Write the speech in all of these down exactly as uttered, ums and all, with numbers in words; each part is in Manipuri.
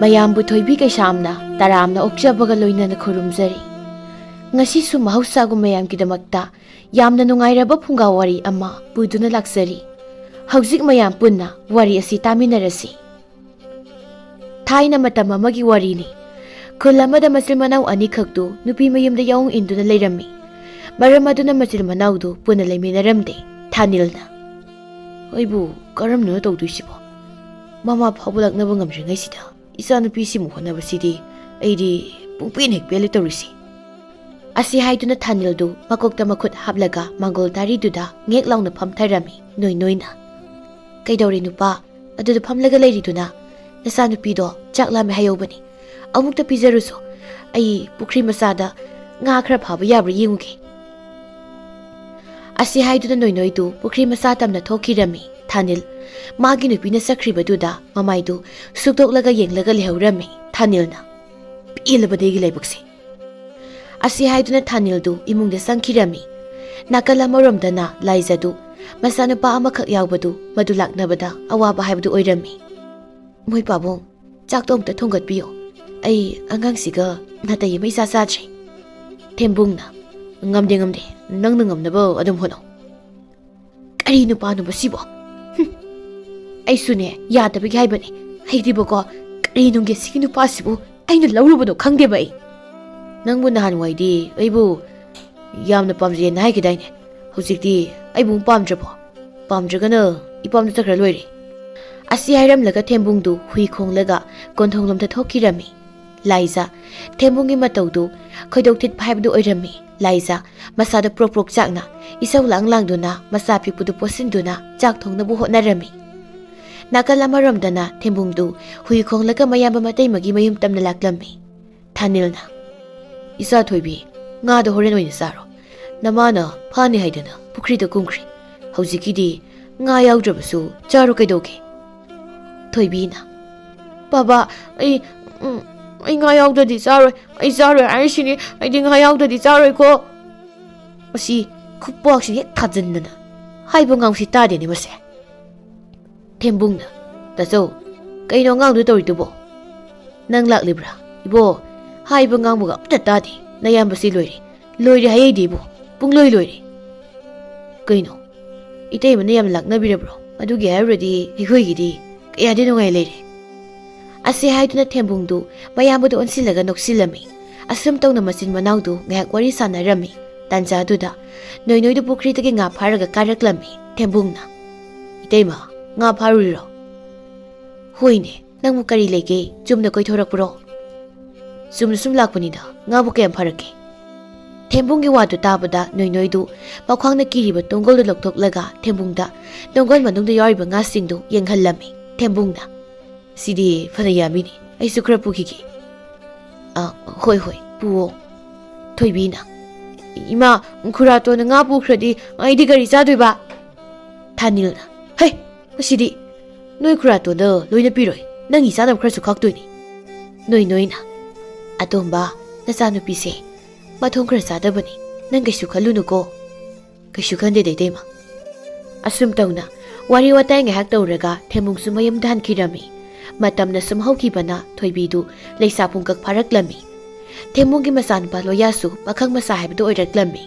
ꯃꯌꯥꯝꯕꯨ ꯊꯣꯏꯕꯤ ꯀꯩꯁꯥꯝꯅ ꯇꯔꯥꯝꯅ ꯑꯣꯛꯆꯕꯒ ꯂꯣꯏꯅꯅ ꯈꯨꯔꯨꯝꯖꯔꯤ꯫ ꯉꯁꯤꯁꯨ ꯃꯍꯧꯁꯥꯒꯨꯝ ꯃꯌꯥꯝꯒꯤꯗꯃꯛꯇ ꯌꯥꯝꯅ ꯅꯨꯡꯉꯥꯏꯔꯕ ꯐꯨꯡꯒꯥ ꯋꯥꯔꯤ ꯑꯃ ꯄꯨꯗꯨꯅ ꯂꯥꯛꯆꯔꯤ꯫ ꯍꯧꯖꯤꯛ ꯃꯌꯥꯝ ꯄꯨꯟꯅ ꯋꯥꯔꯤ ꯑꯁꯤ ꯇꯥꯃꯤꯟꯅꯔꯁꯤ꯫ ꯊꯥꯏꯅ ꯃꯇꯝ ꯑꯃꯒꯤ ꯋꯥꯔꯤꯅꯤ꯫ ꯈꯨꯜ ꯑꯃꯗ ꯃꯆꯤꯟ ꯃꯅꯥꯎ ꯑꯅꯤꯈꯛꯇꯨ ꯅꯨꯄꯤ ꯃꯌꯨꯝꯗ ꯌꯥꯎ ꯏꯟꯗꯨꯅ ꯂꯩꯔꯝꯃꯤ꯫ ꯃꯔꯝ ꯑꯗꯨꯅ ꯃꯆꯤꯟ ꯃꯅꯥꯎꯗꯨ ꯄꯨꯟꯅ ꯂꯩꯃꯤꯟꯅꯔꯝꯗꯦ꯫ ꯊꯥꯅꯤꯜꯅ, "ꯑꯩꯕꯨ ꯀꯔꯝꯅ ꯇꯧꯗꯣꯏꯁꯤꯕꯣ? ꯃꯃꯥ ꯐꯥꯎꯕ ꯂꯥꯛꯅꯕ ꯉꯝꯗ꯭ꯔꯤꯉꯩꯁꯤꯗ ꯏꯆꯥꯅꯨꯄꯤꯁꯤꯃꯨꯛ ꯍꯣꯠꯅꯕꯁꯤꯗꯤ ꯑꯩꯗꯤ ꯄꯨꯡꯄꯦꯟ ꯍꯦꯛ ꯄꯦꯜꯂꯦ ꯇꯧꯔꯤꯁꯤ꯫" ꯑꯁꯤ ꯍꯥꯏꯗꯨꯅ ꯊꯥꯅꯤꯜꯗꯨ ꯃꯀꯣꯛꯇ ꯃꯈꯨꯠ ꯍꯥꯞꯂꯒ ꯃꯥꯡꯒꯣꯜ ꯇꯥꯔꯤꯗꯨꯗ ꯉꯦꯛ ꯂꯥꯎꯅ ꯐꯝꯊꯔꯝꯃꯤ ꯅꯣꯏ ꯅꯣꯏꯅ꯫ "ꯀꯩꯗꯧꯔꯦ ꯅꯨꯄꯥ? ꯑꯗꯨꯗ ꯐꯝꯂꯒ ꯂꯩꯔꯤꯗꯨꯅ?" "ꯅꯆꯥꯅꯨꯄꯤꯗꯣ ꯆꯥꯛ ꯂꯥꯝꯃꯦ ꯍꯥꯏꯍꯧꯕꯅꯤ꯫ ꯑꯃꯨꯛꯇ ꯄꯤꯖꯔꯨꯁꯣ꯫ ꯑꯩ ꯄꯨꯈ꯭ꯔꯤ ꯃꯆꯥꯗ ꯉꯥ ꯈꯔ ꯐꯥꯕ ꯌꯥꯕ꯭ꯔꯥ ꯌꯦꯡꯉꯨꯒꯦ꯫" ꯑꯁꯤ ꯍꯥꯏꯗꯨꯅ ꯅꯣꯏꯅꯣꯏꯗꯨ ꯄꯨꯈ꯭ꯔꯤ ꯃꯆꯥ ꯇꯝꯅ ꯊꯣꯛꯈꯤꯔꯝꯃꯤ꯫ ꯊꯥꯅꯤꯜ ꯃꯥꯒꯤ ꯅꯨꯄꯤꯅ ꯆꯠꯈ꯭ꯔꯤꯕꯗꯨꯗ ꯃꯃꯥꯏꯗꯨ ꯁꯨꯛꯇꯣꯛꯂꯒ ꯌꯦꯡꯂꯒ ꯂꯩꯍꯧꯔꯝꯃꯤ꯫ ꯊꯥꯅꯤꯜꯅ, "ꯄꯦꯜꯂꯕꯅꯦ ꯑꯩꯒꯤ ꯂꯥꯏꯕꯛꯁꯦ꯫" ꯑꯁꯤ ꯍꯥꯏꯗꯨꯅ ꯊꯥꯅꯤꯜꯗꯨ ꯏꯃꯨꯡꯗ ꯆꯪꯈꯤꯔꯝꯃꯤ꯫ ꯅꯥꯀꯜ ꯑꯃꯔꯣꯝꯗꯅ ꯂꯥꯏꯖꯗꯨ ꯃꯆꯥꯅꯨꯄꯥ ꯑꯃꯈꯛ ꯌꯥꯎꯕꯗꯨ ꯃꯗꯨ ꯂꯥꯛꯅꯕꯗ ꯑꯋꯥꯕ ꯍꯥꯏꯕꯗꯨ ꯑꯣꯏꯔꯝꯃꯤ꯫ "ꯃꯣꯏ ꯄꯥꯕꯨꯡ, ꯆꯥꯛꯇꯣ ꯑꯝꯇ ꯊꯣꯡꯒꯠꯄꯤꯌꯣ꯫ ꯑꯩ ꯑꯉꯥꯡꯁꯤꯒ ꯅꯥꯇꯩ ꯑꯃ ꯏꯆꯥ ꯆꯥꯗ꯭ꯔꯤ꯫" ꯊꯦꯝꯕꯨꯡꯅ, "ꯉꯝꯗꯦ, ꯉꯝꯗꯦ, ꯅꯪꯅ ꯉꯝꯅꯕ ꯑꯗꯨꯝ ꯍꯣꯠꯅꯧ꯫" "ꯀꯔꯤ ꯅꯨꯄꯥꯅꯣꯕ ꯁꯤꯕꯣ? ꯍꯨꯝ, ꯑꯩꯁꯨꯅꯦ ꯌꯥꯗꯕꯒꯤ ꯍꯥꯏꯕꯅꯦ꯫ ꯑꯩꯗꯤꯕꯀꯣ, ꯀꯔꯤ ꯅꯨꯡꯒꯤ ꯁꯤꯒꯤ ꯅꯨꯄꯥꯁꯤꯕꯨ ꯑꯩꯅ ꯂꯧꯔꯨꯕꯅꯣ ꯈꯪꯗꯦꯕ ꯑꯩ꯫" "ꯅꯪꯕꯨ ꯅꯍꯥꯟꯋꯥꯏꯗꯤ ꯑꯩꯕꯨ ꯌꯥꯝꯅ ꯄꯥꯝꯖꯩꯌꯦꯅ ꯍꯥꯏꯈꯤꯗꯥꯏꯅꯦ? ꯍꯧꯖꯤꯛꯇꯤ ꯑꯩꯕꯨ ꯑꯃꯨꯛ ꯄꯥꯝꯗ꯭ꯔꯕꯣ? ꯄꯥꯝꯗ꯭ꯔꯒꯅ ꯏꯄꯥꯝꯗ ꯆꯠꯈ꯭ꯔ ꯂꯣꯏꯔꯦ꯫" ꯑꯁꯤ ꯍꯥꯏꯔꯝꯂꯒ ꯊꯦꯝꯕꯨꯡꯗꯨ ꯍꯨꯏ ꯈꯣꯡꯂꯒ ꯀꯣꯟꯊꯣꯡꯂꯣꯝꯗ ꯊꯣꯛꯈꯤꯔꯝꯃꯤ꯫ ꯂꯥꯏꯖ ꯊꯦꯝꯕꯨꯡꯒꯤ ꯃꯇꯧꯗꯨ ꯈꯣꯏꯗꯧ ꯊꯤꯠꯄ ꯍꯥꯏꯕꯗꯨ ꯑꯣꯏꯔꯝꯃꯤ꯫ ꯂꯥꯏꯖ ꯃꯁꯥꯗ ꯄ꯭ꯔꯣꯛ ꯄ꯭ꯔꯣꯛ ꯆꯥꯛꯅ ꯏꯁꯧ ꯂꯥꯡ ꯂꯥꯡꯗꯨꯅ ꯃꯆꯥ ꯄꯤꯛꯄꯗꯨ ꯄꯣꯠꯁꯤꯟꯗꯨꯅ ꯆꯥꯛ ꯊꯣꯡꯅꯕ ꯍꯣꯠꯅꯔꯝꯃꯤ꯫ ꯅꯥꯀꯜ ꯑꯃꯔꯣꯝꯗꯅ ꯊꯦꯝꯕꯨꯡꯗꯨ ꯍꯨꯏ ꯈꯣꯡꯂꯒ ꯃꯌꯥꯝꯕ ꯃꯇꯩꯃꯒꯤ ꯃꯌꯨꯝ ꯇꯝꯅ ꯂꯥꯛꯂꯝꯃꯤ꯫ ꯊꯥꯅꯤꯜꯅ, "ꯏꯆꯥ ꯊꯣꯏꯕꯤ, ꯉꯥꯗꯣ ꯍꯣꯔꯦꯟ ꯑꯣꯏꯅ ꯆꯥꯔꯣ꯫ ꯅꯃꯥꯅ ꯐꯥꯅꯤ ꯍꯥꯏꯗꯅ ꯄꯨꯈ꯭ꯔꯤꯗ ꯀꯨꯝꯈ꯭ꯔꯤ꯫ ꯍꯧꯖꯤꯛꯀꯤꯗꯤ ꯉꯥ ꯌꯥꯎꯗ꯭ꯔꯕꯁꯨ ꯆꯥꯔꯣ ꯀꯩꯗꯧꯒꯦ?" ꯊꯣꯏꯕꯤꯅ, "ꯕꯥꯕꯥ, ꯑꯩ, ꯎꯝ, ꯑꯩ ꯉꯥ ꯌꯥꯎꯗ꯭ꯔꯗꯤ ꯆꯥꯔꯣꯏ꯫ ꯑꯩ ꯆꯥꯔꯣꯏ ꯍꯥꯏꯔꯤꯁꯤꯅꯤ꯫ ꯑꯩꯗꯤ ꯉꯥ ꯌꯥꯎꯗ꯭ꯔꯗꯤ ꯆꯥꯔꯣꯏꯀꯣ꯫" ꯃꯁꯤ ꯈꯨꯄꯥꯛꯁꯤ ꯍꯦꯛ ꯊꯥꯖꯤꯟꯗꯅ ꯍꯥꯏꯕ ꯉꯥꯡꯁꯤ ꯇꯥꯗꯦꯅꯦ ꯃꯁꯦ꯫ ꯊꯦꯝꯕꯨꯡꯅ, "ꯇꯥꯆꯧ, ꯀꯩꯅꯣ ꯑꯉꯥꯡꯗꯨ ꯇꯧꯔꯤꯗꯨꯕꯣ?" "ꯅꯪ ꯂꯥꯛꯂꯤꯕ꯭ꯔꯥ? ꯏꯕꯣ, ꯍꯥꯏꯕ ꯉꯥꯡꯕꯒ ꯑꯝꯇ ꯇꯥꯗꯦ꯫ ꯅꯌꯥꯝꯕꯁꯤ ꯂꯣꯏꯔꯦ꯫ ꯂꯣꯏꯔꯦ ꯍꯥꯏꯌꯦꯗꯤ ꯏꯕꯣ꯫ ꯄꯨꯡꯂꯣꯏ ꯂꯣꯏꯔꯦ꯫ ꯀꯩꯅꯣ? ꯏꯇꯩꯃꯅ ꯌꯥꯝ ꯂꯥꯛꯅꯕꯤꯔꯕ꯭ꯔꯣ? ꯑꯗꯨꯒꯤ ꯍꯥꯏꯔꯨꯔꯗꯤ ꯑꯩꯈꯣꯏꯒꯤꯗꯤ ꯀꯌꯥꯗꯤ ꯅꯨꯡꯉꯥꯏ ꯂꯩꯔꯦ"꯫ ꯑꯁꯤ ꯍꯥꯏꯗꯨꯅ ꯊꯦꯝꯕꯨꯡꯗꯨ ꯃꯌꯥꯝꯕꯗ ꯑꯣꯟꯁꯤꯜꯂꯒ ꯅꯣꯛꯁꯤꯜꯂꯝꯃꯤ꯫ ꯑꯁꯨꯝ ꯇꯧꯅ ꯃꯆꯤꯟ ꯃꯅꯥꯎꯗꯨ ꯉꯥꯏꯍꯥꯛ ꯋꯥꯔꯤ ꯁꯥꯟꯅꯔꯝꯃꯤ꯫ ꯇꯥꯟꯖꯥꯗꯨꯗ ꯅꯣꯏꯅꯣꯏꯗꯨ ꯄꯨꯈ꯭ꯔꯤꯗꯒꯤ ꯉꯥ ꯐꯥꯔꯒ ꯀꯥꯔꯛꯂꯝꯃꯤ꯫ ꯊꯦꯝꯕꯨꯡꯅ, "ꯏꯇꯩꯃ, ꯉꯥ ꯐꯥꯔꯨꯔꯤꯔꯣ?" "ꯍꯣꯏꯅꯦ, ꯅꯪꯕꯨ ꯀꯔꯤ ꯂꯩꯒꯦ? ꯆꯨꯝꯅ ꯀꯣꯏꯊꯣꯔꯛꯄ꯭ꯔꯣ?" "ꯆꯨꯝꯅ ꯁꯨꯝ ꯂꯥꯛꯄꯅꯤꯗ, ꯉꯥꯕꯨ ꯀꯌꯥꯝ ꯐꯥꯔꯛꯀꯦ?" ꯊꯦꯝꯕꯨꯡꯒꯤ ꯋꯥꯗꯨ ꯇꯥꯕꯗ ꯅꯣꯏꯅꯣꯏꯗꯨ ꯃꯈ꯭ꯋꯥꯡꯅ ꯀꯤꯔꯤꯕ ꯇꯣꯡꯒꯣꯜꯗꯨ ꯂꯧꯊꯣꯛꯂꯒ ꯊꯦꯝꯕꯨꯡꯗ ꯇꯣꯡꯒꯣꯜ ꯃꯅꯨꯡꯗ ꯌꯥꯎꯔꯤꯕ ꯉꯥꯁꯤꯡꯗꯨ ꯌꯦꯡꯍꯜꯂꯝꯃꯤ꯫ ꯊꯦꯝꯕꯨꯡꯅ, "ꯁꯤꯗꯤ ꯐꯅ ꯌꯥꯝꯃꯤꯅꯦ, ꯑꯩꯁꯨ ꯈꯔ ꯄꯨꯈꯤꯒꯦ"꯫ "ꯑ, ꯍꯣꯏ, ꯍꯣꯏ, ꯄꯨꯑꯣ"꯫ ꯊꯣꯏꯕꯤꯅ, "ꯏꯃꯥ, ꯈꯨꯔꯥꯇꯣꯟꯅ ꯉꯥ ꯄꯨꯈ꯭ꯔꯗꯤ ꯑꯩꯗꯤ ꯀꯔꯤ ꯆꯥꯗꯣꯏꯕ?" ꯊꯥꯅꯤꯜꯅ, "ꯍꯩ, ꯃꯁꯤꯗꯤ ꯅꯣꯏ ꯈꯨꯔꯥꯇꯣꯟꯗ ꯂꯣꯏꯅ ꯄꯤꯔꯣꯏ, ꯅꯪꯒꯤ ꯆꯥꯅꯕ ꯈꯔꯁꯨ ꯈꯥꯛꯇꯣꯏꯅꯤ"꯫ ꯅꯣꯏ ꯅꯣꯏꯅ, "ꯑꯇꯣꯝꯕ, ꯅꯆꯥꯅꯨꯄꯤꯁꯦ ꯃꯊꯣꯡ ꯈꯔ ꯆꯥꯗꯕꯅꯤ, ꯅꯪ ꯀꯩꯁꯨ ꯈꯜꯂꯨꯅꯨꯀꯣ"꯫ "ꯀꯩꯁꯨ ꯈꯟꯗꯦꯗ, ꯏꯇꯩꯃ"꯫ ꯑꯁꯨꯝ ꯇꯧꯅ ꯋꯥꯔꯤ ꯋꯥꯇꯥꯏ ꯉꯥꯏꯍꯥꯛ ꯇꯧꯔꯒ ꯊꯦꯝꯕꯨꯡꯁꯨ ꯃꯌꯨꯝꯗ ꯍꯟꯈꯤꯔꯝꯃꯤ꯫ ꯃꯇꯝꯅ ꯁꯨꯝ ꯍꯧꯈꯤꯕꯅ ꯊꯣꯏꯕꯤꯗꯨ ꯂꯩꯁꯥ ꯄꯨꯡꯀꯛ ꯐꯥꯔꯛꯂꯝꯃꯤ꯫ ꯊꯦꯝꯕꯨꯡꯒꯤ ꯃꯆꯥꯅꯨꯄꯥ ꯂꯣꯌꯥꯁꯨ ꯄꯥꯈꯪ ꯃꯆꯥ ꯍꯥꯏꯕꯗꯨ ꯑꯣꯏꯔꯛꯂꯝꯃꯤ꯫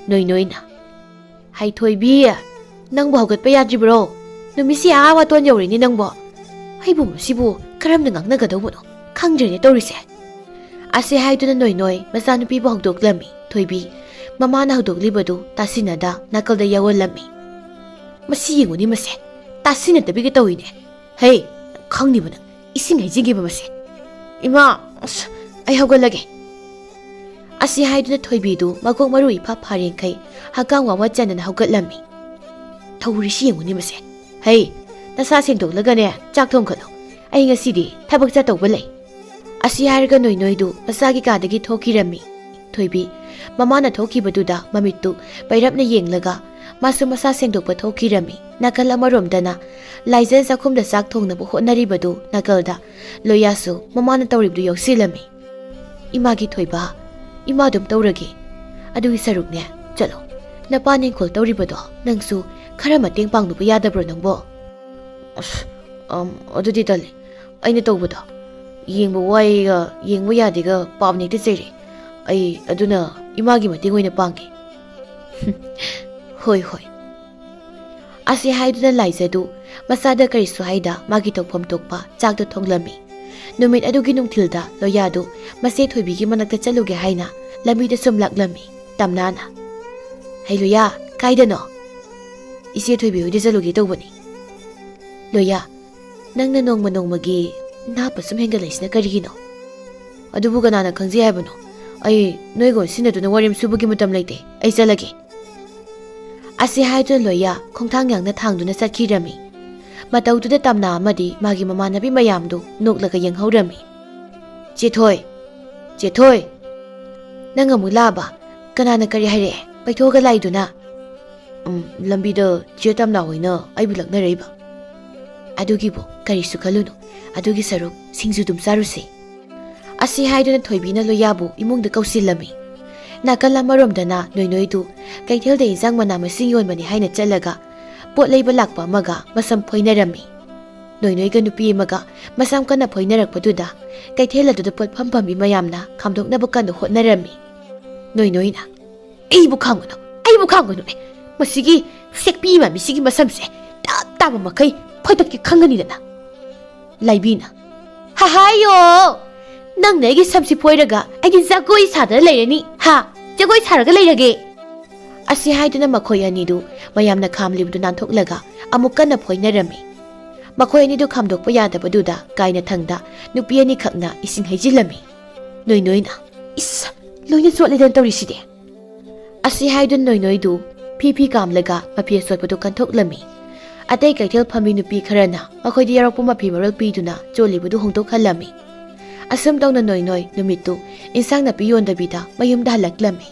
ꯅꯣꯏ ꯅꯣꯏꯅ, "ꯍꯩ ꯊꯣꯏꯕꯤ, ꯅꯪꯕꯨ ꯍꯧꯒꯠꯄ ꯌꯥꯗ꯭ꯔꯤꯕ꯭ꯔꯣ? ꯅꯨꯃꯤꯠꯁꯤ ꯑꯥ ꯋꯥꯇꯣꯟ ꯌꯧꯔꯦꯅꯦ ꯅꯪꯕꯣ꯫ ꯑꯩꯕꯨ ꯃꯁꯤꯕꯨ ꯀꯔꯝꯅ ꯉꯥꯡꯅꯒꯗꯧꯕꯅꯣ ꯈꯪꯗ꯭ꯔꯦꯅꯦ ꯇꯧꯔꯤꯁꯦ"꯫ ꯑꯁꯤ ꯍꯥꯏꯗꯨꯅ ꯅꯣꯏ ꯅꯣꯏ ꯃꯆꯥꯅꯨꯄꯤꯕꯨ ꯍꯧꯗꯣꯛꯂꯝꯃꯤ꯫ ꯊꯣꯏꯕꯤ ꯃꯃꯥꯅ ꯍꯧꯗꯣꯛꯂꯤꯕꯗꯨ ꯇꯥꯁꯤꯟꯅꯗ ꯅꯥꯀꯜꯗ ꯌꯥꯎꯍꯜꯂꯝꯃꯤ꯫ "ꯃꯁꯤ ꯌꯦꯡꯉꯨꯅꯦ ꯃꯁꯦ, ꯇꯥꯁꯤꯟꯅꯗꯕꯤꯒ ꯇꯧꯏꯅꯦ꯫ ꯍꯦ, ꯈꯪꯅꯤꯕ ꯅꯪ, ꯏꯁꯤꯡ ꯍꯩꯖꯤꯟꯈꯤꯕ ꯃꯁꯦ꯫ ꯏꯃꯥ, ꯑꯁ, ꯑꯩ ꯍꯧꯒꯠꯂꯒꯦ"꯫ ꯑꯁꯤ ꯍꯥꯏꯗꯨꯅ ꯊꯣꯏꯕꯤꯗꯨ ꯃꯀꯣꯛ ꯃꯔꯨ ꯏꯐꯥ ꯐꯥꯔꯦꯡꯈꯩ ꯍꯛꯀꯥꯝ ꯋꯥ ꯋꯥ ꯆꯟꯗꯅ ꯍꯧꯒꯠꯂꯝꯃꯤ꯫ "ꯇꯧꯔꯤꯁꯤ ꯌꯦꯡꯉꯨꯅꯦ ꯃꯁꯦ꯫ ꯍꯩ, ꯅꯁꯥ ꯁꯦꯡꯗꯣꯛꯂꯒꯅꯦ ꯆꯥꯛ ꯊꯣꯡꯒꯠꯂꯣ꯫ ꯑꯩ ꯉꯁꯤꯗꯤ ꯊꯕꯛ ꯆꯠꯇꯧꯕ ꯂꯩ"꯫ ꯑꯁꯤ ꯍꯥꯏꯔꯒ ꯅꯣꯏ ꯅꯣꯏꯗꯨ ꯃꯆꯥꯒꯤ ꯀꯥꯗꯒꯤ ꯊꯣꯛꯈꯤꯔꯝꯃꯤ꯫ ꯊꯣꯏꯕꯤ ꯃꯃꯥꯅ ꯊꯣꯛꯈꯤꯕꯗꯨꯗ ꯃꯃꯤꯠꯇꯨ ꯄꯩꯔꯞꯅ ꯌꯦꯡꯂꯒ ꯃꯥꯁꯨ ꯃꯁꯥ ꯁꯦꯡꯗꯣꯛꯄ ꯊꯣꯛꯈꯤꯔꯝꯃꯤ꯫ ꯅꯥꯀꯜ ꯑꯃꯔꯣꯝꯗꯅ ꯂꯥꯏꯖ ꯆꯥꯛꯈꯨꯝꯗ ꯆꯥꯛ ꯊꯣꯡꯅꯕ ꯍꯣꯠꯅꯔꯤꯕꯗꯨ ꯅꯥꯀꯜꯗ ꯂꯣꯌꯥꯁꯨ ꯃꯃꯥꯅ ꯇꯧꯔꯤꯕꯗꯨ ꯌꯥꯎꯁꯤꯜꯂꯝꯃꯤ꯫ "ꯏꯃꯥꯒꯤ ꯊꯣꯏꯕ, ꯏꯃꯥ ꯑꯗꯨꯝ ꯇꯧꯔꯒꯦ꯫ ꯑꯗꯨꯒꯤ ꯁꯔꯨꯛꯅꯦ, ꯆꯠꯂꯣ꯫ ꯅꯄꯥ ꯅꯦꯡꯈꯣꯜ ꯇꯧꯔꯤꯕꯗꯣ ꯅꯪꯁꯨ ꯈꯔ ꯃꯇꯦꯡ ꯄꯥꯡꯂꯨꯕ ꯌꯥꯗꯕ꯭ꯔꯣ ꯅꯪꯕꯣ?" "ꯑꯁ, ꯑꯝ, ꯑꯗꯨꯗꯤ ꯇꯜꯂꯤ꯫ ꯑꯩꯅ ꯇꯧꯕꯗꯣ ꯌꯦꯡꯕ ꯋꯥꯏꯒ ꯌꯦꯡꯕ ꯌꯥꯗꯦꯒ ꯄꯥꯕꯅ ꯍꯦꯛꯇ ꯆꯩꯔꯛꯑꯦ꯫ ꯑꯩ ꯑꯗꯨꯅ ꯏꯃꯥꯒꯤ ꯃꯇꯦꯡ ꯑꯣꯏꯅ ꯄꯥꯡꯒꯦ꯫ ꯍꯣꯏ, ꯍꯣꯏ꯫ ꯑꯁꯤ ꯍꯥꯏꯗꯨꯅ ꯂꯥꯏꯖꯗꯨ ꯃꯆꯥꯗ ꯀꯔꯤꯁꯨ ꯍꯥꯏꯗ ꯃꯥꯒꯤ ꯇꯧꯐꯝ ꯊꯣꯛꯄ ꯆꯥꯛꯇꯨ ꯊꯣꯡꯂꯝꯃꯤ꯫ ꯅꯨꯃꯤꯠ ꯑꯗꯨꯒꯤ ꯅꯨꯡꯊꯤꯜꯗ ꯂꯣꯌꯥꯗꯨ ꯃꯆꯦ ꯊꯣꯏꯕꯤꯒꯤ ꯃꯅꯥꯛꯇ ꯆꯠꯂꯨꯒꯦ ꯍꯥꯏꯅ ꯂꯝꯕꯤꯗ ꯁꯨꯝ ꯂꯥꯛꯂꯝꯃꯤ꯫ ꯇꯝꯅꯥꯅ, "ꯍꯩ ꯂꯣꯌꯥ, ꯀꯥꯏꯗꯅꯣ?" "ꯏꯆꯦ ꯊꯣꯏꯕꯤ ꯍꯣꯏꯗ ꯆꯠꯂꯨꯒꯦ ꯇꯧꯕꯅꯤ꯫" "ꯂꯣꯌꯥ, ꯅꯪꯅ ꯅꯣꯡꯃ ꯅꯣꯡꯃꯒꯤ ꯅꯥꯞꯄ ꯁꯨꯝ ꯍꯦꯟꯒꯠꯂꯛꯏꯁꯤꯅ ꯀꯔꯤꯒꯤꯅꯣ?" "ꯑꯗꯨꯕꯨ ꯀꯅꯥꯅ ꯈꯪꯖꯩ ꯍꯥꯏꯕꯅꯣ? ꯑꯩ ꯅꯣꯏꯒ ꯑꯣꯟꯁꯤꯟꯅꯗꯨꯅ ꯋꯥꯔꯦꯝ ꯁꯨꯕꯒꯤ ꯃꯇꯝ ꯂꯩꯇꯦ꯫ ꯑꯩ ꯆꯠꯂꯒꯦ꯫" ꯑꯁꯤ ꯍꯥꯏꯗꯨꯅ ꯂꯣꯌꯥ ꯈꯣꯡꯊꯥꯡ ꯌꯥꯡꯅ ꯊꯥꯡꯗꯨꯅ ꯆꯠꯈꯤꯔꯝꯃꯤ꯫ ꯃꯇꯧꯗꯨꯗ ꯇꯝꯅꯥ ꯑꯃꯗꯤ ꯃꯥꯒꯤ ꯃꯃꯥꯟꯅꯕꯤ ꯃꯌꯥꯝꯗꯨ ꯅꯣꯛꯂꯒ ꯌꯦꯡꯍꯧꯔꯝꯃꯤ꯫ "ꯆꯦꯊꯣꯏ! ꯆꯦꯊꯣꯏ! ꯅꯪ ꯑꯃꯨꯛ ꯂꯥꯛꯑꯕ? ꯀꯅꯥꯅ ꯀꯔꯤ ꯍꯥꯏꯔꯛꯑꯦ? ꯄꯩꯊꯣꯛꯑꯒ ꯂꯥꯛꯏꯗꯨꯅ?" "ꯎꯝ, ꯂꯝꯕꯤꯗ ꯆꯦ ꯇꯝꯅꯥ ꯍꯣꯏꯅ ꯑꯩꯕꯨ ꯂꯛꯅꯔꯛꯏꯕ꯫" "ꯑꯗꯨꯒꯤꯕꯨ ꯀꯔꯤꯁꯨ ꯈꯜꯂꯨꯅꯨ꯫ ꯑꯗꯨꯒꯤ ꯁꯔꯨꯛ ꯁꯤꯡꯖꯨꯗꯨꯝ ꯆꯥꯔꯨꯁꯤ꯫" ꯑꯁꯤ ꯍꯥꯏꯗꯨꯅ ꯊꯣꯏꯕꯤꯅ ꯂꯣꯌꯥꯕꯨ ꯏꯃꯨꯡꯗ ꯀꯧꯁꯤꯜꯂꯝꯃꯤ꯫ ꯅꯥꯀꯜ ꯑꯃꯔꯣꯝꯗꯅ ꯅꯣꯏꯅꯣꯏꯗꯨ ꯀꯩꯊꯦꯜꯗ ꯏꯟꯁꯥꯡ ꯃꯅꯥ ꯃꯁꯤꯡ ꯌꯣꯟꯕꯅꯤ ꯍꯥꯏꯅ ꯆꯠꯂꯒ ꯄꯣꯠ ꯂꯩꯕ ꯂꯥꯛꯄ ꯑꯃꯒ ꯃꯁꯝ ꯐꯣꯏꯅꯔꯝꯃꯤ꯫ ꯅꯣꯏꯅꯣꯏꯒ ꯅꯨꯄꯤ ꯑꯃꯒ ꯃꯁꯝ ꯀꯟꯅ ꯐꯣꯏꯅꯔꯛꯄꯗꯨꯗ ꯀꯩꯊꯦꯜ ꯑꯗꯨꯗ ꯄꯣꯠꯐꯝ ꯐꯝꯕꯤ ꯃꯌꯥꯝꯅ ꯈꯥꯝꯗꯣꯛꯅꯕ ꯀꯟꯅ ꯍꯣꯠꯅꯔꯝꯃꯤ꯫ ꯅꯣꯏꯅꯣꯏꯅ, "ꯑꯩꯕꯨ ꯈꯥꯝꯒꯅꯨ, ꯑꯩꯕꯨ ꯈꯥꯝꯒꯅꯨ꯫ ꯑꯦ, ꯃꯁꯤꯒꯤ ꯁꯦꯛꯄꯤ ꯃꯥꯟꯕꯤꯁꯤꯒꯤ ꯃꯁꯝꯁꯦ ꯇꯞ ꯇꯥꯕ ꯃꯈꯩ ꯐꯣꯏꯗꯠꯀꯦ ꯈꯪꯒꯅꯤꯗꯅ꯫" ꯂꯥꯏꯕꯤꯅ, "ꯍꯍꯥꯏꯌꯣ! ꯅꯪꯅ ꯑꯩꯒꯤ ꯁꯝꯁꯤ ꯐꯣꯏꯔꯒ ꯑꯩꯒꯤ ꯖꯒꯣꯏ ꯁꯥꯗꯅ ꯂꯩꯔꯅꯤ, ꯍꯥ? ꯖꯒꯣꯏ ꯁꯥꯔꯒ ꯂꯩꯔꯒꯦ!" ꯑꯁꯤ ꯍꯥꯏꯗꯨꯅ ꯃꯈꯣꯏ ꯑꯅꯤꯗꯨ ꯃꯌꯥꯝꯅ ꯈꯥꯝꯂꯤꯕꯗꯨ ꯅꯥꯟꯊꯣꯛꯂꯒ ꯑꯃꯨꯛ ꯀꯟꯅ ꯐꯣꯏꯅꯔꯝꯃꯤ꯫ ꯃꯈꯣꯏ ꯑꯅꯤꯗꯨ ꯈꯥꯝꯗꯣꯛꯄ ꯌꯥꯗꯕꯗꯨꯗ ꯀꯥꯏꯅꯊꯪꯗ ꯅꯨꯄꯤ ꯑꯅꯤꯈꯛꯅ ꯏꯁꯤꯡ ꯍꯩꯖꯤꯜꯂꯝꯃꯤ꯫ ꯅꯣꯏ ꯅꯣꯏꯅ, "ꯏꯁ, ꯂꯣꯏꯅ ꯆꯣꯠꯂꯦꯗꯅ ꯇꯧꯔꯤꯁꯤꯗꯤ!" ꯑꯁꯤ ꯍꯥꯏꯗꯨꯅ ꯅꯣꯏ ꯅꯣꯏꯗꯨ ꯐꯤ ꯐꯤ ꯀꯥꯝꯂꯒ ꯃꯐꯤ ꯑꯆꯣꯠꯄꯗꯨ ꯀꯟꯊꯣꯛꯂꯝꯃꯤ꯫ ꯑꯇꯩ ꯀꯩꯊꯦꯜ ꯐꯝꯃꯤ ꯅꯨꯄꯤ ꯈꯔꯅ ꯃꯈꯣꯏꯗ ꯌꯥꯎꯔꯛꯄ ꯃꯐꯤ ꯃꯔꯣꯜ ꯄꯤꯗꯨꯅ ꯆꯣꯠꯂꯤꯕꯗꯨ ꯍꯣꯡꯗꯣꯛꯍꯜꯂꯝꯃꯤ꯫ ꯑꯁꯨꯝ ꯇꯧꯅ ꯅꯣꯏ ꯅꯣꯏ ꯅꯨꯃꯤꯠꯇꯨ ꯏꯟꯁꯥꯡ ꯅꯥꯄꯤ ꯌꯣꯟꯗꯕꯤꯗ ꯃꯌꯨꯝꯗ ꯍꯜꯂꯛꯂꯝꯃꯤ꯫